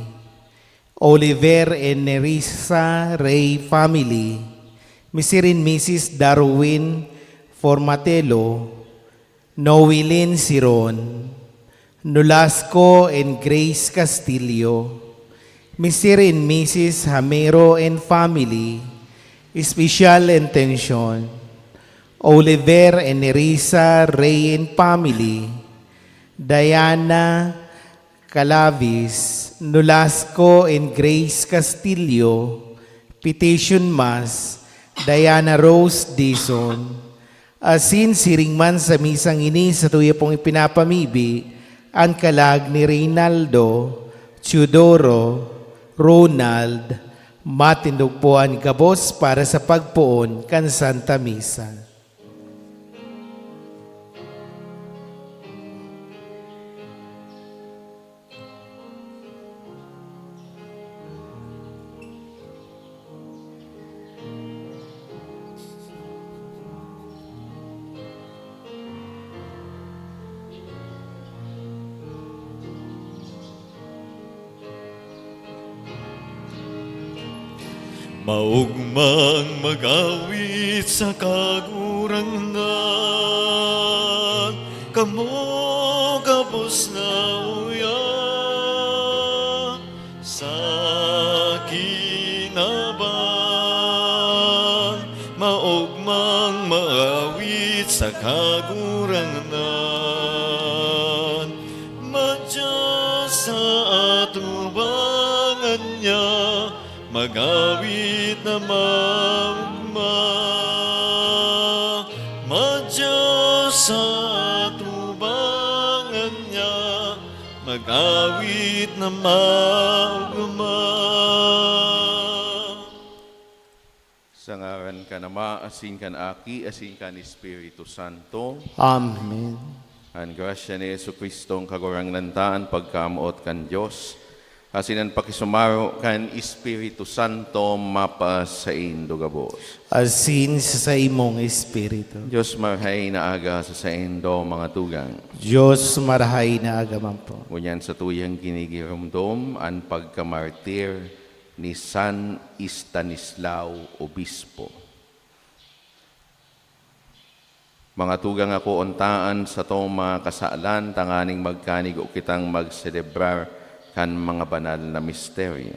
Oliver and Nerissa Rey Family, Mister and Missus Darwin Formatelo, Noelyn Siron, Nolasco and Grace Castillo, Mister and Missus Hamero and family, special intention, Oliver and Nerissa Rey and family, Diana Calavis, Nolasco and Grace Castillo, petition mass, Diana Rose Dizon, asin siring man sa misang ini, satuya pong ipinapamibi an kalag ni Reynaldo, Teodoro, Ronald, matindog po an gabos para sa pagpoon kan Santa Misa. Maogmang mag-awit sa Kagurangnan, kamo gabos na uya sa kinaban. Maogmang mag-awit sa Kagurangnan, madya sa atubangan niya. Mag-awit na maogma, madya sa atubangan niya. Mag-awit na maogma. Sa ngaran kan Ama, asin kan Aki, asin kan Espiritu Santo. Amen. An grasya ni Jesu-Cristong Kagurangnan ta, an pagkamoot kan Dios, asin an pakisumaro kan Espiritu Santo mapasaindo gabos. Asin sa saimong espiritu. Dios marahay na aga sa saindo, mga tugang. Dios marahay na aga man po. Ngunyan sa tuyang ginigiromdom an pagkamartir ni San Estanislao Obispo. Mga tugang, ako untaan satong mga kasalan tanganing magkanigo kitang magselebrar kan mga banal na misteryo.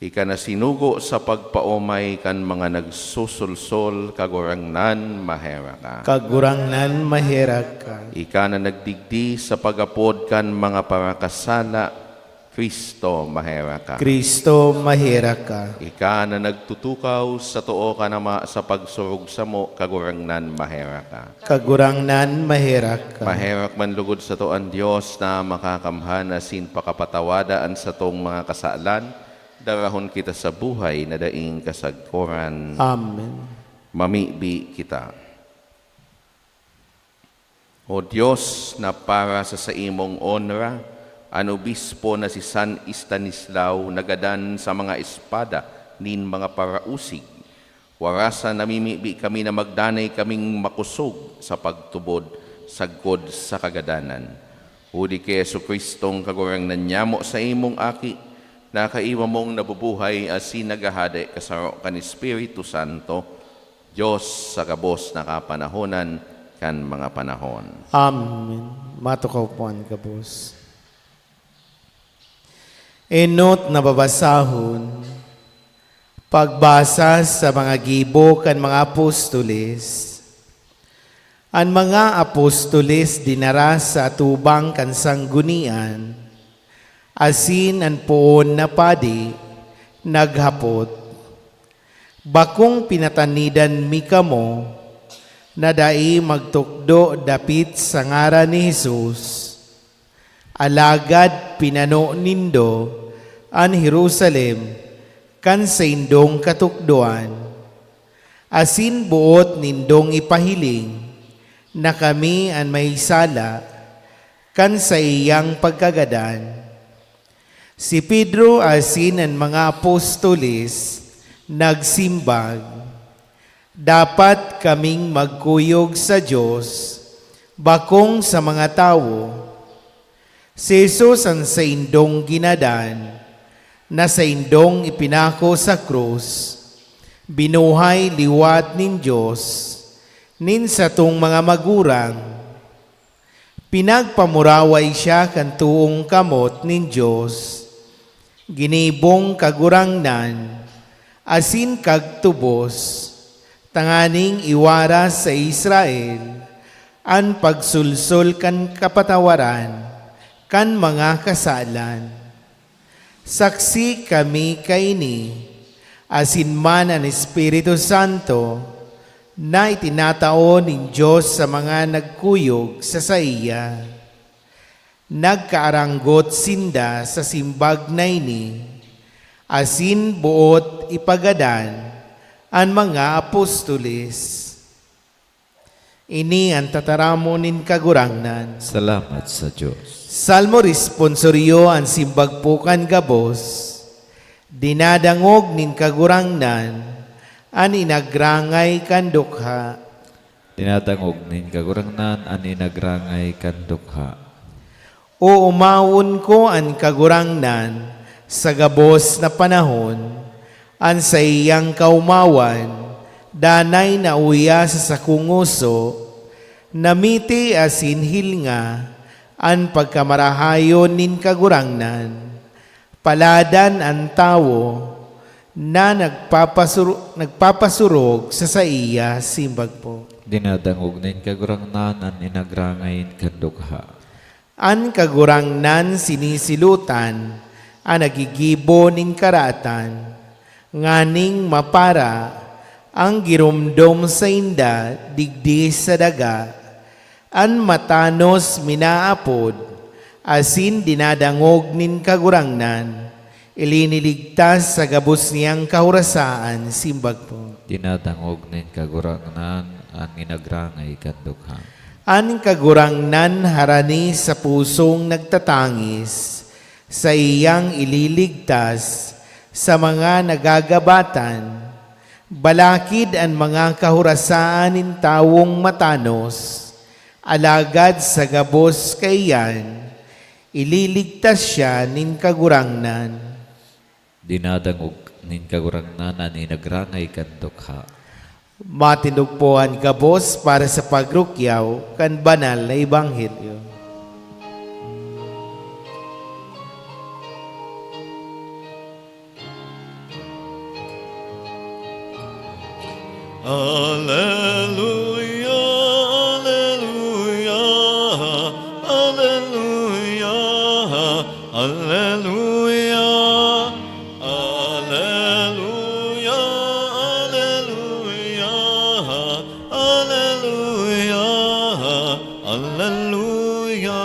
Ika na sinugo sa pagpaomay kan mga nagsusulsol, Kagurangnan, maherak ka. Kagurangnan, maherak ka. Ika na nagdigdi sa pag-apod kan mga parakasala, Cristo, maherak ka. Cristo, maherak ka. Ika na nagtutukaw sa too kan Ama sa pagsurog samo, Kagurangnan, maherak ka. Kagurangnan, maherak ka. Maherak man lugod sato an Dios na makakamhan asin pakapatawada an satong mga kasalan, darahon kita sa buhay na daing kasagkoran. Amen. Mamibi kita. O Dios, na para sa saimong onra, an obispo na si San Estanislao nagadan sa mga espada nin mga parausig, warasan namimibi kami na magdanay kaming makosog sa pagtubod sagkod sa kagadanan. Huli ki Jesu-Cristong Kagurangnan nyamo, saimong Aki, na kaiba mong nabubuhay asin naghahade kasaro kan Espiritu Santo, Dios sa gabos na kapanahonan kan mga panahon. Amen. Matukaw po an gabos. Enot na babasahon, pagbasa sa mga gibo kan mga apostoles. An mga apostoles dinara sa atubang kan sanggunian, asin an poon na padi naghapot, "Bakong pinatanidan mi kamo na dai magtukdo dapit sa ngaran ni Jesus? Alagad pinano nindo an Jerusalem kan saindong katukdoan, asin boot nindong ipahiling na kami an may sala kan saiyang pagkagadan." Si Pedro asin an mga apostoles nagsimbag, "Dapat kaming magkuyog sa Dios Bakong sa mga tawo, si Jesus an saindong ginadan, na saindong ipinako sa krus, binuhay liwat nin Dios, nin satong mga magurang. Pinagpamuraway siya kan toong kamot nin Dios, ginibong Kagurangnan asin kagtubos, tanganing iwaras sa Israel an pagsulsol kan kapatawaran kan mga kasalan. Saksi kami kaini, asin man an Espiritu Santo na itinatao nin Dios sa mga nagkuyog sa saiya. Nagkaaranggot sinda sa simbag na ini, asin boot ipagadan an mga apostoles. Ini an tataramon nin Kagurangnan. Salamat sa Dios. Salmo responsorio, an simbag po kan gabos. Dinadangog nin Kagurangnan an inagrangay kan dukha. Dinadangog nin Kagurangnan an inagrangay kan dukha. Oomawon ko an Kagurangnan sa gabos na panahon, an saiyang kaomawan danay nauya sa sakong ngoso, namiti asin hilnga an pagkamarahayon nin Kagurangnan. Paladan an tawo na nagpapasur-, nagpapasurog sa saiya, simbag po. Dinadangog nin Kagurangnan an inagrangay kan dukha. An Kagurangnan sinisilotan an naggigibo nin karatan, nganing mapara an giromdom sainda digdi sa daga. An matanos minaapod, asin dinadangog nin Kagurangnan, iliniligtas sa gabos niyang kahorasaan, simbag po. Dinadangog nin Kagurangnan an inagrangay kan dukha. An Kagurangnan harani sa pusong nagtatangis, saiyang ililigtas sa mga nagagabatan. Balakid an mga kahorasaan nin tawong matanos, alagad sa gabos kaiyan, ililigtas siya nin Kagurangnan. Dinadangog nin Kagurangnan an inagrangay kan dukha. Matindog po an gabos para sa pagrukyaw kan banal na ebanghelyo. Aleluya, aleluya, aleluya, aleluya, aleluya, aleluya, aleluya, aleluya.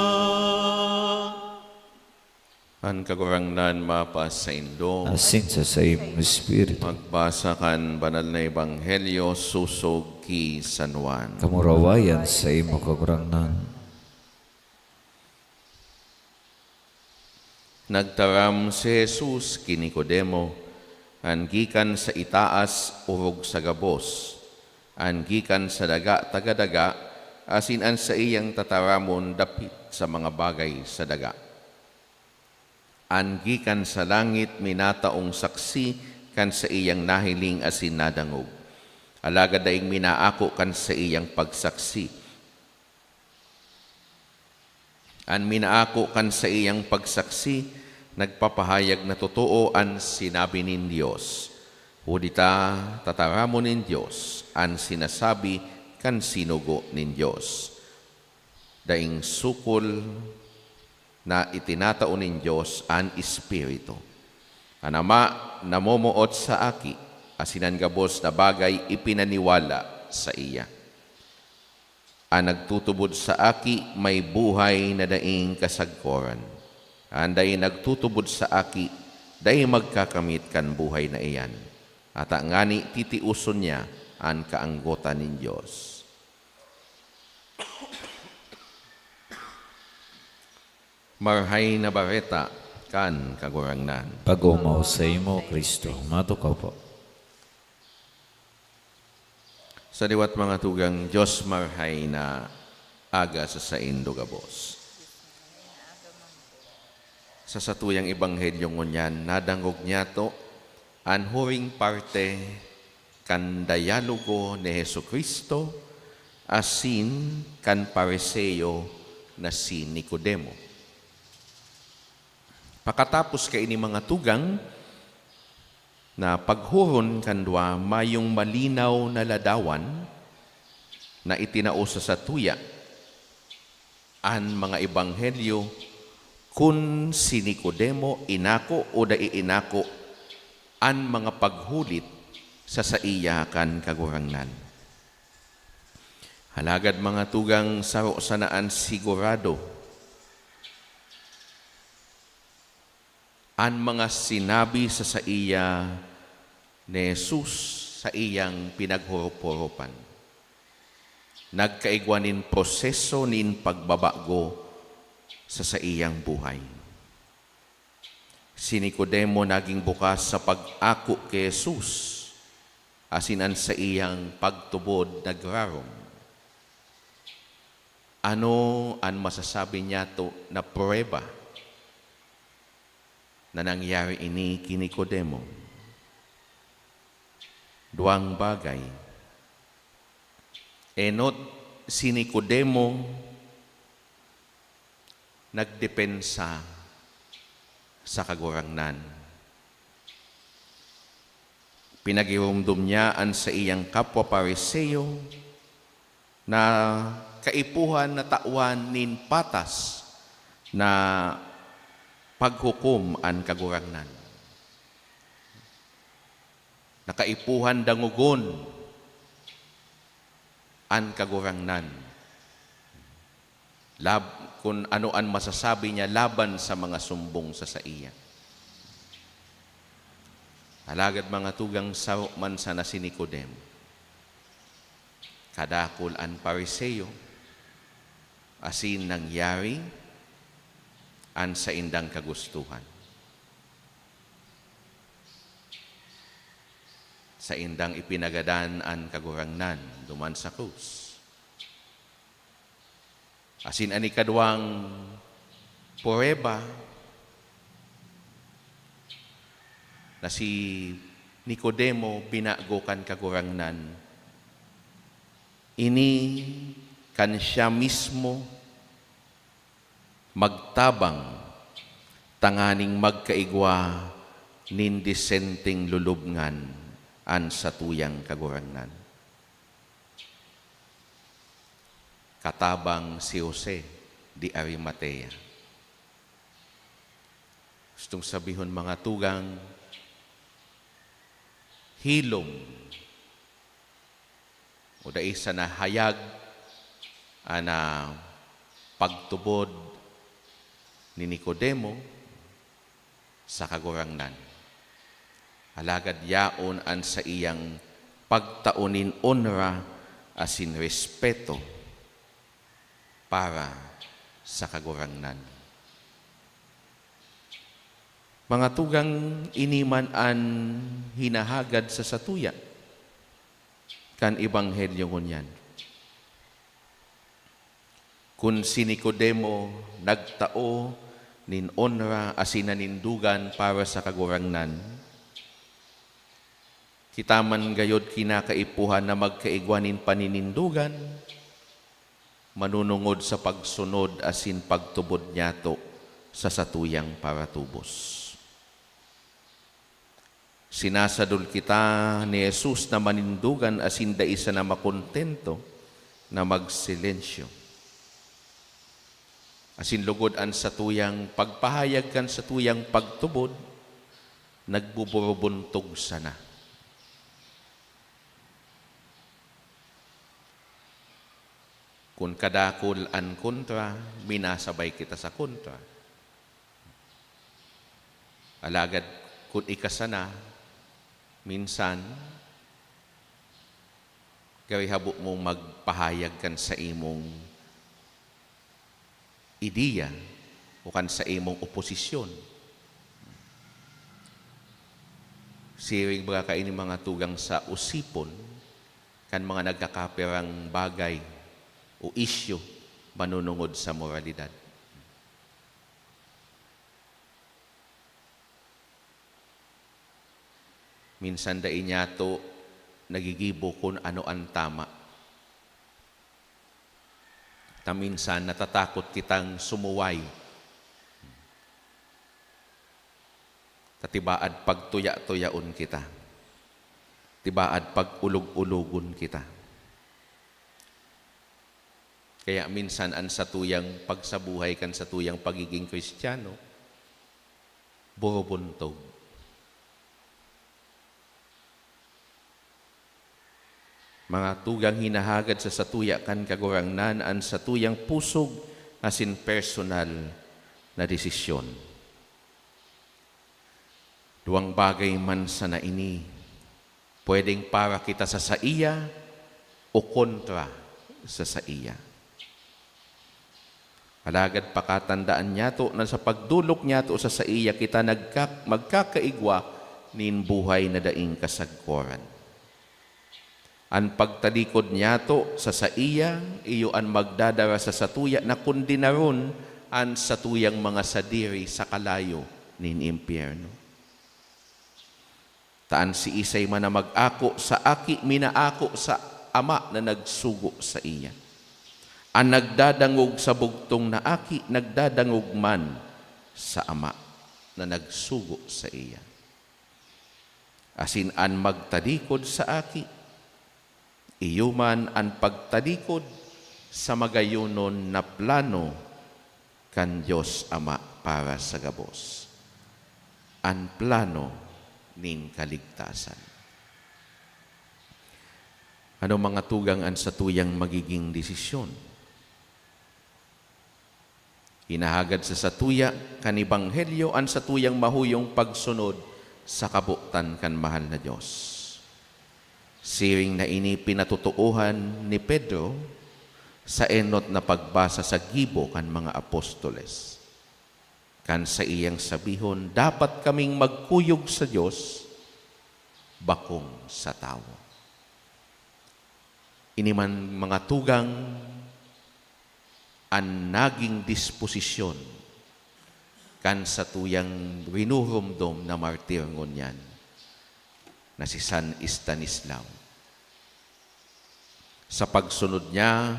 An Kagurangnan mapasaindo. Asin sa saimong espiritu. Magbasa kan Banal na Ebanghelyo sosog ki San Juan. Kamurawayan saimo, Kagurangnan. Nagtaram si Jesus ki Nicodemo, an gikan sa itaas orog sa gabos, an gikan sa daga taga daga, asin an saiyang tataramon dapit sa mga bagay sa daga. An gikan sa langit minataong saksi kan saiyang nahiling asin nadangog, alagad daing minaako kan saiyang pagsaksi. An minaako kan saiyang pagsaksi nagpapahayag na totoo an sinabi nin Dios. Huli ta, tataramon nin Dios an sinasabi kan sinugo nin Dios. Daing sukol na itinatao nin Dios an Espiritu. An Ama namomoot sa Aki, asin an gabos na bagay ipinaniwala saiya. An nagtutubod sa Aki may buhay na daing kasagkoran. An dai nagtutubod sa Aki dai magkakamit kan buhay na iyan, ata ngani titioson niya an kaanggotan nin Dios. Marahay na Bareta kan Kagurangnan. Pag-omaw saimo, Cristo. Matukaw po. Sa liwat, mga tugang, Dios marahay na Aga sa saindo gabos. Sa satuyang ebanghelyo ngunyan, nadangog niyato an huring parte kan dialogo ni Jesu-Cristo asin kan Fariseo na si Nicodemo. Pakatapos kaini, mga tugang, na paghuron kan duwa, mayong malinaw na ladawan na itinao sa satuya an mga ebanghelyo kun si Nicodemo inako o dai inako an mga paghulit sa saiya kan Kagurangnan. Alagad, mga tugang, saro sana an sigurado. An mga sinabi sa saiya ni Jesus saiyang pinaghorop-horopan, nagkaigwa nin proseso nin pagbabago sa saiyang buhay. Si Nicodemo naging bukas sa pag-ako ki Jesus, asin an saiyang pagtubod nagrarom. Ano an masasabi niyato na prueba na nangyari ini ki Nicodemo? Duwang bagay. Enot, si Nicodemo nagdepensa sa Kagurangnan. Pinagiromdom niya an saiyang kapwa Fariseo na kaipuhan na tawan nin patas na paghukom an Kagurangnan. Na kaipuhan dangogon an Kagurangnan. Lab-, kun ano an masasabi niya laban sa mga sumbong sa saiya. Alagad, mga tugang, saro man sana si Nicodemo. Kadakul an Fariseo, asin nangyari an saindang kagustuhan. Saindang ipinagadan an Kagurangnan duman sa krus. Asin an ikadwang prueba na si Nicodemo binago kan Kagurangnan, ini kan siya mismo magtabang tanganing magkaigwa nin disenteng lulubngan an satuyang Kagurangnan. Katabang si Jose de Arimatea. Gustong sabihon, mga tugang, hilom o dai sana hayag an, ah, pagtubod ni Nicodemo sa Kagurangnan. Alagad yaon an saiyang pagtao nin onra asin respeto para sa Kagurangnan. Mga tugang, ini man an hinahagad sa satuya kan Ebanghelyo ngunyan. Kun si Nicodemo nagtao nin onra asin nanindogan para sa Kagurangnan, kita man gayod kinakaipuhan na magkaigwa nin paninindogan, manunungod sa pagsunod asin pagtubod niyato sa satuyang paratubos. Sinasadol kita ni Jesus na manindogan asin dai sana makontento na magsilensyo. Asin lugod an satuyang pagpahayag kan satuyang pagtubod, nagbuburubuntog sana. Kun kadakul an kontra, minasabay kita sa kontra. Alagad kun ika sana, minsan, garo habo mong magpahayag kan saimong ideya o kan saimong oposisyon. Siring baga kaini, mga tugang, sa osipon kan mga nagkakapirang bagay o isyu. manunungod sa moralidad. Minsan dai niyato nagigibo kun ano an tama. Ta minsan natatakot kitang sumuway. Ta tibaad pagtuya-tuyaon kita. Tibaad pag-ulog-ulogon kita. Kaya minsan an satuyang pagsabuhay kan satuyang pagiging Kristiyano, burubuntog. Mga tugang, hinahagad sa satuya kan Kagurangnan an satuyang pusog asin personal na desisyon. Duwang bagay man sana ini, pwedeng para kita sa saiya o kontra sa saiya. Alagad pakatandaan niyato na sa pagdolok niyato sa saiya kita nagka-, magkakaigwa nin buhay na daing kasagkoran. An pagtalikod niyato sa saiya, iyo an magdadara sa satuya na kondenaron an satuyang mga sadiri sa kalayo nin impyerno. Ta an siisay man na mag-ako sa Aki, minaako sa Ama na nagsugo saiya. An nagdadangog sa bugtong na Aki, nagdadangog man sa Ama na nagsugo saiya. Asin an magtalikod sa Aki, iyo man an pagtalikod sa magayonon na plano kan Dios Ama para sa gabos, an plano nin kaligtasan. Ano, mga tugang, an satuyang magiging desisyon? Hinahagad sa satuya kan ebanghelyo an satuyang mahuyong pagsunod sa kabotan kan mahal na Dios. Siring na ini pinatotoohan ni Pedro sa enot na pagbasa sa gibo kan mga apostoles, kan saiyang sabihon, "Dapat kaming magkuyog sa Dios, bakong sa tawo." Ini man, mga tugang, an naging disposisyon kan satuyang rinurumdom na martir ngunyan, na si San Estanislao. Sa pagsunod niya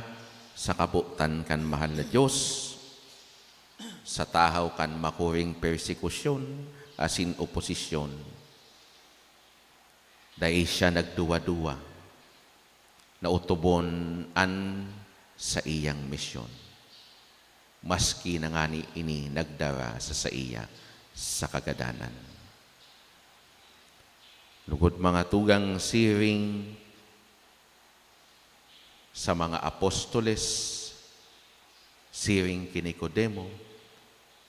sa kabotan kan mahal na Dios, sa tahaw kan makuring persekusyon asin oposisyon, dai siya nagduwa-duwa na otobon an saiyang misyon, maski na ngani ini nagdara sa saiya sa kagadanan. Lugod, mga tugang, siring sa mga apostoles, siring ki Nicodemo,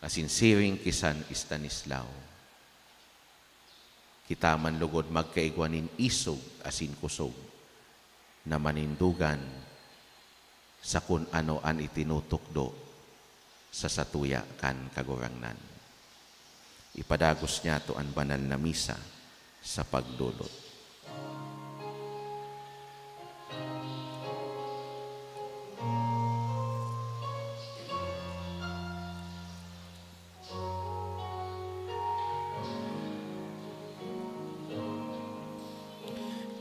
asin siring ki San Estanislao. Kita man lugod magkaigwa nin isog asin kusog na manindogan sa kun ano an itinutukdo sa satuya kan Kagurangnan. Ipadagos niyato an banal na misa sa pagdolot.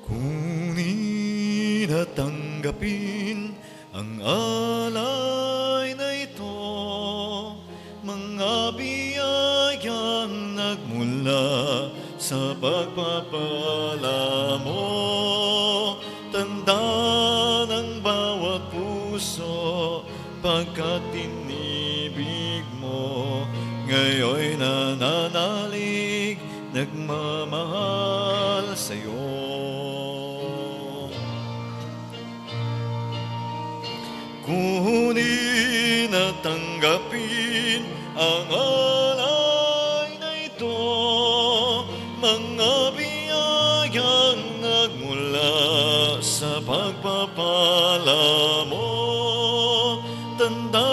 Kunin at tanggapin ang alay na ito, mga biyayang nagmula sa pagpapala mo. Tanda ng bawat puso pagkat inibig mo, ngayon nananalig, nagmamahal sa'yo. Kunin at tanggapin ang alay na ito, mga biyayang nagmula sa pagpapala mo. Tanda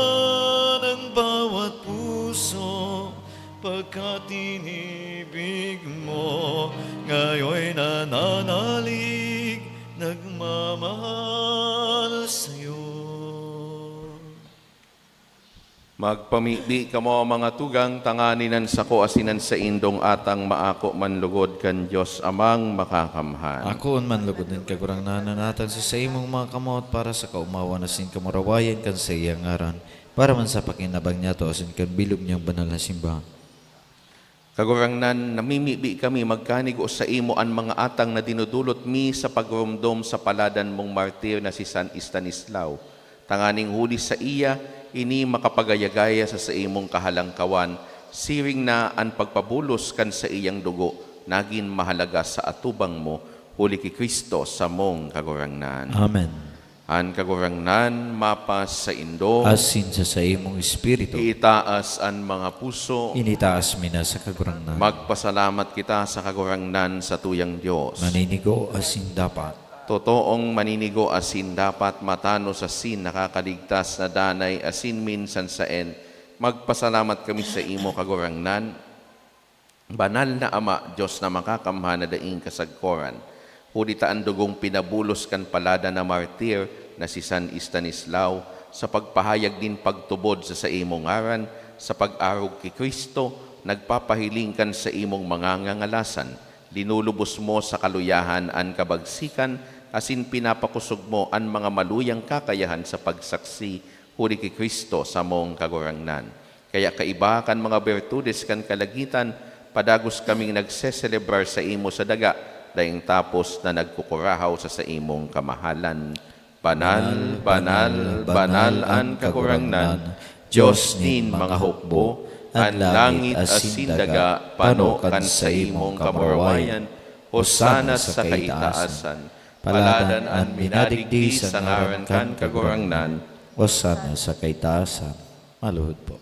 ng bawat puso pagkat inibig mo, ngayon nananalig, nagmamahal sa'yo. Magpamibi kamo, mga tugang, tanganing an sako asin an saindong atang maako man lugod kan Dios Amang Makakamhan. Akoon man lugod nin Kagurangnan an atang sa saimong mga kamot para sa kaomawan asin kamurawayan kan saiyang ngaran, para man sa pakinabang niyato asin kan bilog niyang banal na simbahan. Kagurangnan, namimibi kami magkanigo saimo an mga atang na dinudulot mi sa pagromdom sa paladan mong martir na si San Estanislao, tanganing huli saiya, ini makapagayagaya sa saimong kahalangkawan, siring na an pagpabulos kan saiyang dugo nagin mahalaga sa atubang mo, huli ki Cristo samong Kagurangnan. Amen. An Kagurangnan mapasaindo. Asin sa saimong espiritu. Itaas an mga puso. Initaas mi na sa Kagurangnan. Magpasalamat kita sa Kagurangnan, satuyang Dios. Maninigo asin dapat. Totoong maninigo asin dapat, matanos asin nakakaligtas na danay asin minsan saen, magpasalamat kami saimo, Kagurangnan. Banal na Ama, Dios na makakamhan na daing kasagkoran, huli ta an dugong pinabulos kan paladan na martir na si San Estanislao, sa pagpahayag nin pagtubod sa saimong ngaran, sa pag-arog ki Cristo, nagpapahiling kan saimong mga ngangalasan, linulubos mo sa kaluyahan an kabagsikan, asin pinapakosog mo an mga maluyang kakayahan sa pagsaksi, huli ki Cristo samong Kagurangnan. Kaya kaiba kan mga birtudes kan kalagitan, padagos kaming nagseselebrar saimo sa daga, daing tapos na nagkukurahaw sa saimong kamahalan. Banal, banal, banal an Kagurangnan, Dios nin mga hukbo, an langit asin daga pano kan saimong kamurawayan. Hosana sa kaitaasan. Paladan an minadigdi sa ngaran kan Kagurangnan. Hosana sa kaitaasan. Maluhod po.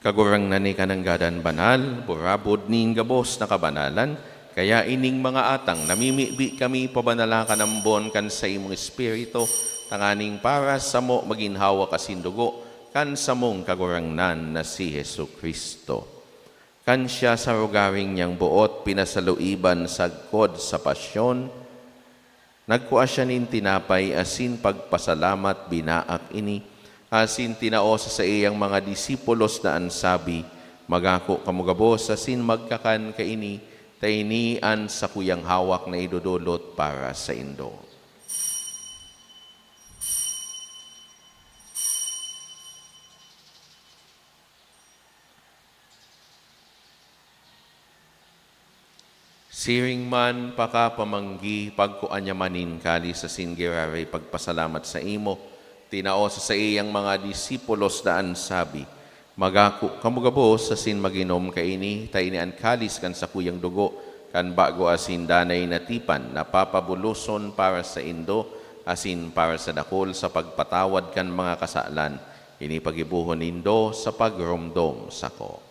Kagurangnan, ika nanggadan banal, burabod nin gabos na kabanalan, kaya ining mga atang namimibi kami pabanalakan ambon kan saimong Espiritu, tanganing para samo magin hawak asin dugo kan samong Kagurangnan na si Jesu-Cristo. Kan siya sa rogaring niyang boot pinasaluiban sagkod sa pasyon, nagkua siya nin tinapay asin pagpasalamat, binaak ini, asin tinao sa saiyang mga disipulos na an sabi, "Magako kamo gabos asin magkakan kaini, ta ini an sakuyang hawak na idodolot para saindo." Siring man pakapamanggi, pagkua niya man nin kalis asin giraray pagpasalamat saimo, tinao sa saiyang mga disipulos na an sabi, "Magako kamo gabos asin mag-inom kaini, ta ini an kalis kan sakuyang dugo kan bago asin danay na tipan na papabuloson para saindo asin para sa dakul sa pagpatawad kan mga kasalan. Ini paggibohon nindo sa pagromdom sako."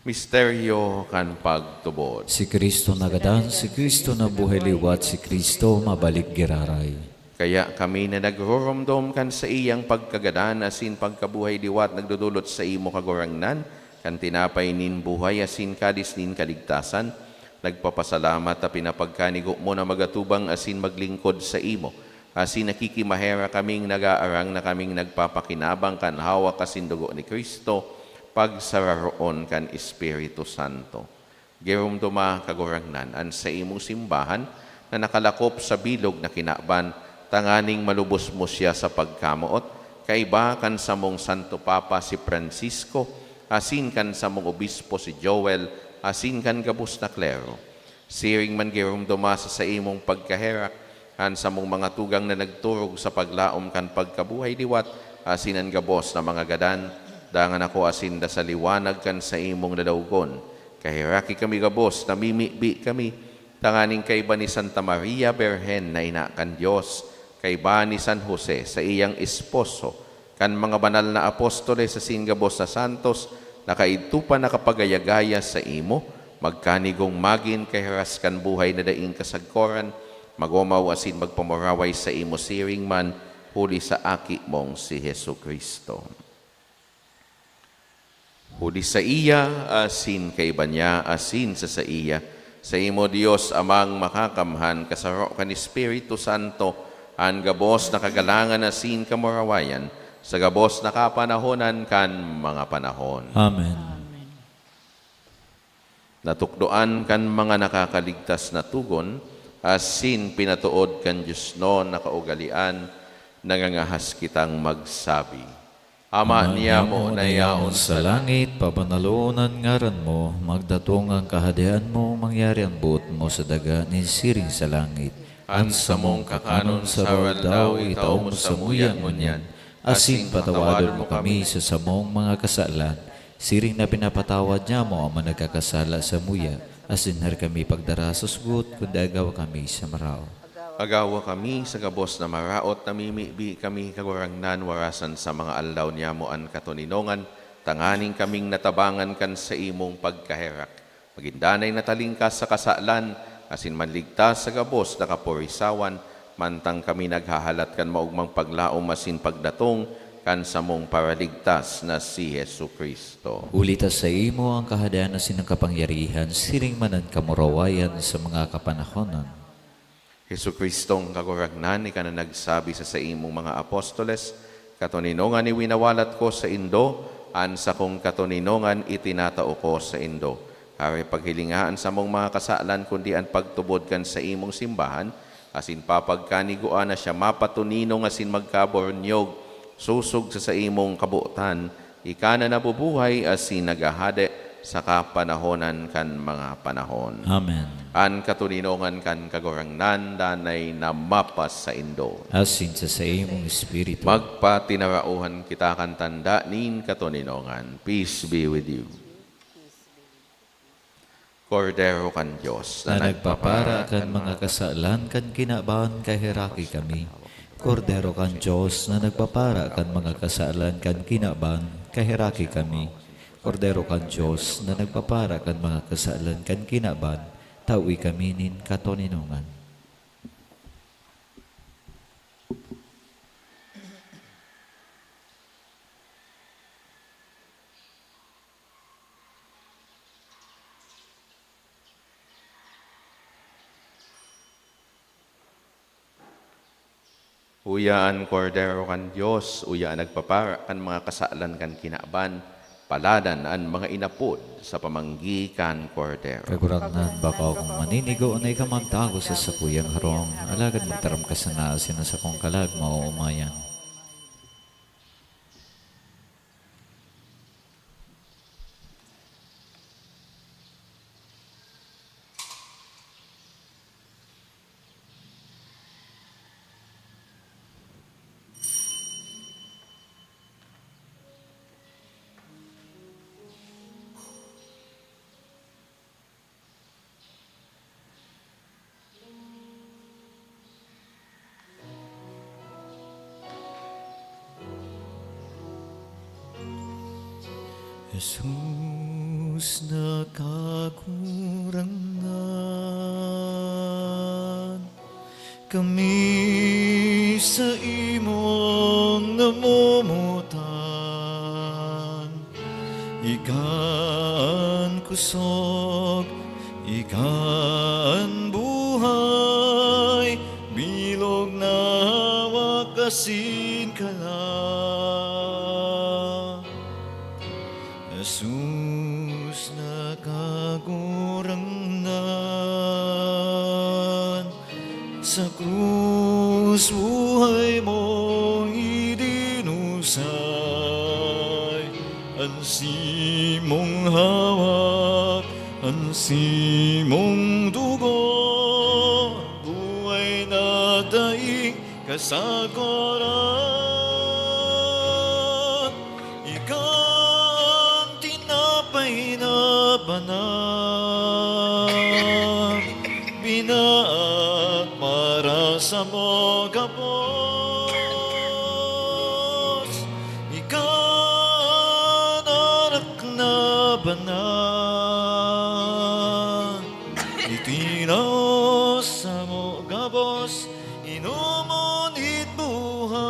Misteryo kan pagtubod. Si Cristo nagadan, si Cristo nabuhay liwat, si Cristo mabalik giraray. Kaya kami na nagroromdom kan saiyang pagkagadan asin pagkabuhay liwat nagdodolot saimo, Kagurangnan, kan tinapay nin buhay asin kalis nin kaligtasan, nagpapasalamat ta pinapagkanigo mo na magatubang asin maglingkod saimo, asin nakikimaherak kaming nag-aarang na kaming nagpapakinabang kan hawak asin dugo ni Cristo, pagsararoon kan Espiritu Santo. Giromdoma, Kagurangnan, an saimong simbahan na nakalakop sa bilog na kinaban, tanganing malubos mo siya sa pagkamoot, kaiba kan samong Santo Papa si Francisco, asin kan samong obispo si Joel, asin kan gabos na klero. Siring man giromdoma sa saimong pagkaherak an samong mga tugang na nagturog sa paglaom kan pagkabuhay liwat, asin an gabos na mga gadan, dangan ako asin da sa liwanag kan saimong lalawgon. Kaheraki kami gabos, namimibi kami, tanganing kaiba ni Santa Maria Birhen na ina kan Dios, kaiba ni San Jose, saiyang esposo, kan mga banal na apostoles asin gabos na santos na kaidto pa nakapagayagaya saimo, magkanigong magin kahiras kan buhay na daing kasagkoran, mag-omaw asin magpamuraway saimo siring man huli sa Aki mong si Jesu-Cristo. Huli saiya, asin kaiba niya, asin sa saiya, saimo, Dios Amang Makakamhan, kasaro kan Espiritu Santo, an gabos na kagalangan asin kamurawayan, sa gabos na kapanahonan kan mga panahon. Amen. Natukdoan kan mga nakakaligtas na togon, asin pinatood kan diosnon na kaugalean, nangangahas kitang magsabi, Ama niyamo na yaon sa langit, pabanalon an ngaran mo, magdatong an kahadean mo, mangyari an boot mo sa daga nin siring sa langit. An samong kakanon sa aroaldaw, itao mo samuya ngunyan, asin patawadon mo kami sa samong mga kasalan, siring na pinapatawad nyamo an mga nagkakasala samuya, asin dai mo kami pagdara sa sugot, kundi agawa kami sa maraot. Agawa kami sa gabos na maraot, namimibi kami, Kagurangnan, warasan sa mga aldaw niyamo an katoninongan, tanganing kaming natabangan kan saimong pagkaherak, magin danay na talingkas sa kasalan, asin manligtas sa gabos na kapurisawan, mantang kami naghahalat kan maogmang paglaom asin pagdatong kan samong Paraligtas na si Jesu-Cristo. Huli ta saimo an kahadean asin an kapangyarihan, siring man an kamurawayan sa mga kapanahonan. Jesu-Cristong Kagurangnan, ika na nagsabi sa saimong mga apostoles, "Katoninongan iwinawalat ko saindo, an sakong katoninongan itinatao ko saindo." Hare, paghilinga an samong mga kasalan, kundi an pagtubod kan saimong simbahan, asin papagkanigua na siya mapatoninong asin magkabornyog, sosog sa saimong kabotan, ika na nabubuhay asin naghahade sa kapanahonan kan mga panahon. Amen. An katoninongan kan Kagurangnan danay na mapasaindo. Asin sa saimong espiritu. Magpatinarauhan kita kan tanda nin katoninongan. Peace be with you. Kordero kan Dios, na nagpapara kan mga kasalan kan kinaban, kaheraki kami. Kordero kan Dios, na nagpapara kan mga kasalan kan kinaban, kaheraki kami. Kordero kan Dios, na nagpapara kan mga kasalan kan kinaban, tawi kami nin katoninongan. Uya an Kordero kan Dios, uya an nagpapara kan mga kasalan kan kinaban, paladan an mga inapod sa pamanggi kan Kordero. Kagurangnan, bako akong maninigo na ika magtago sa sakuyang harong, alagad magtaram ka sana asin an sakong kalag maoomayan. Jesus na Kagurangnan, kami saimong namomotan. Ika an kusog, ika an buhay, bilog na hawak asin kalag. Jesus na Kagurangnan, sa krus buhay mo idinusay, an simong hawak, an simong dugo, buhay na daing kasakoran. Ika an tinapay na banal, binaak para samo gabos. Ika an arak na banal, itinaw samo gabos, inomon nin buhay.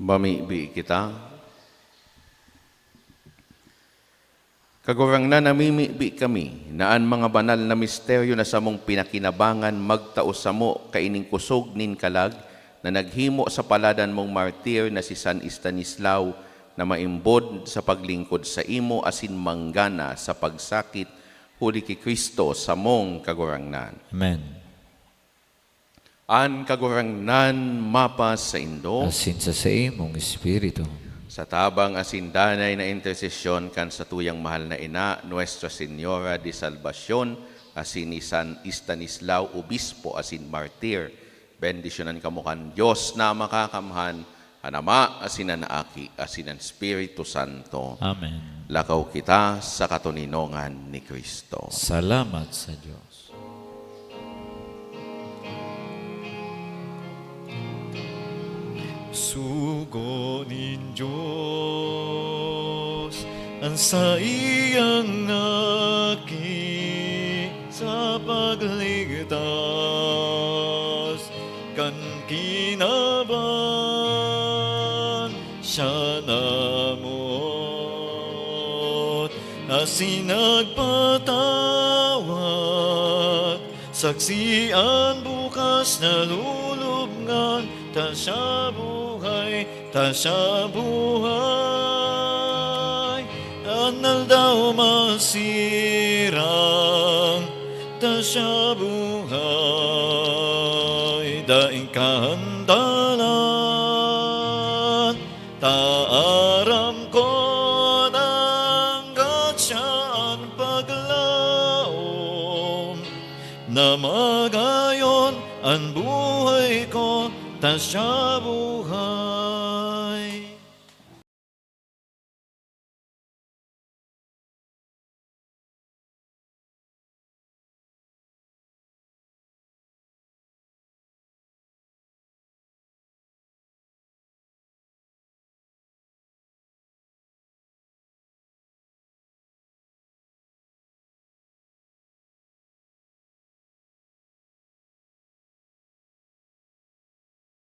Mamibi kita. Kagurangnan, namimibi kami na an mga banal na misteryo na samong pinakinabangan magtao samo kaining kusog nin kalag na naghimo sa paladan mong martir na si San Estanislao, na maimbod sa paglingkod saimo asin manggana sa pagsakit huli ki Cristo samong Kagurangnan. Amen. An Kagurangnan mapasaindo. Asin sa saimong espiritu. Sa tabang asin danay na intersesyon kan satuyang mahal na ina, Nuestra Señora de Salvacion, asin ni San Estanislao, obispo asin martir, bendisyonan kamo kan Dios na makakamhan, an Ama, asin an Aki, asin an Espiritu Santo. Amen. Lakaw kita sa katoninongan ni Cristo. Salamat sa Dios. Sugo nin Dios an saiyang Aki sa pagligtas kan kinaban siya namoot, asin nagpatawag. Saksi an bukas na lulubngan, ta siya buhay, ta siya buhay. An aldaw masirang, ta siya buhay. Daing kahandalan, ta aram ko dangat siya an paglaom, na magayon an buhay ko, ta siya buhay.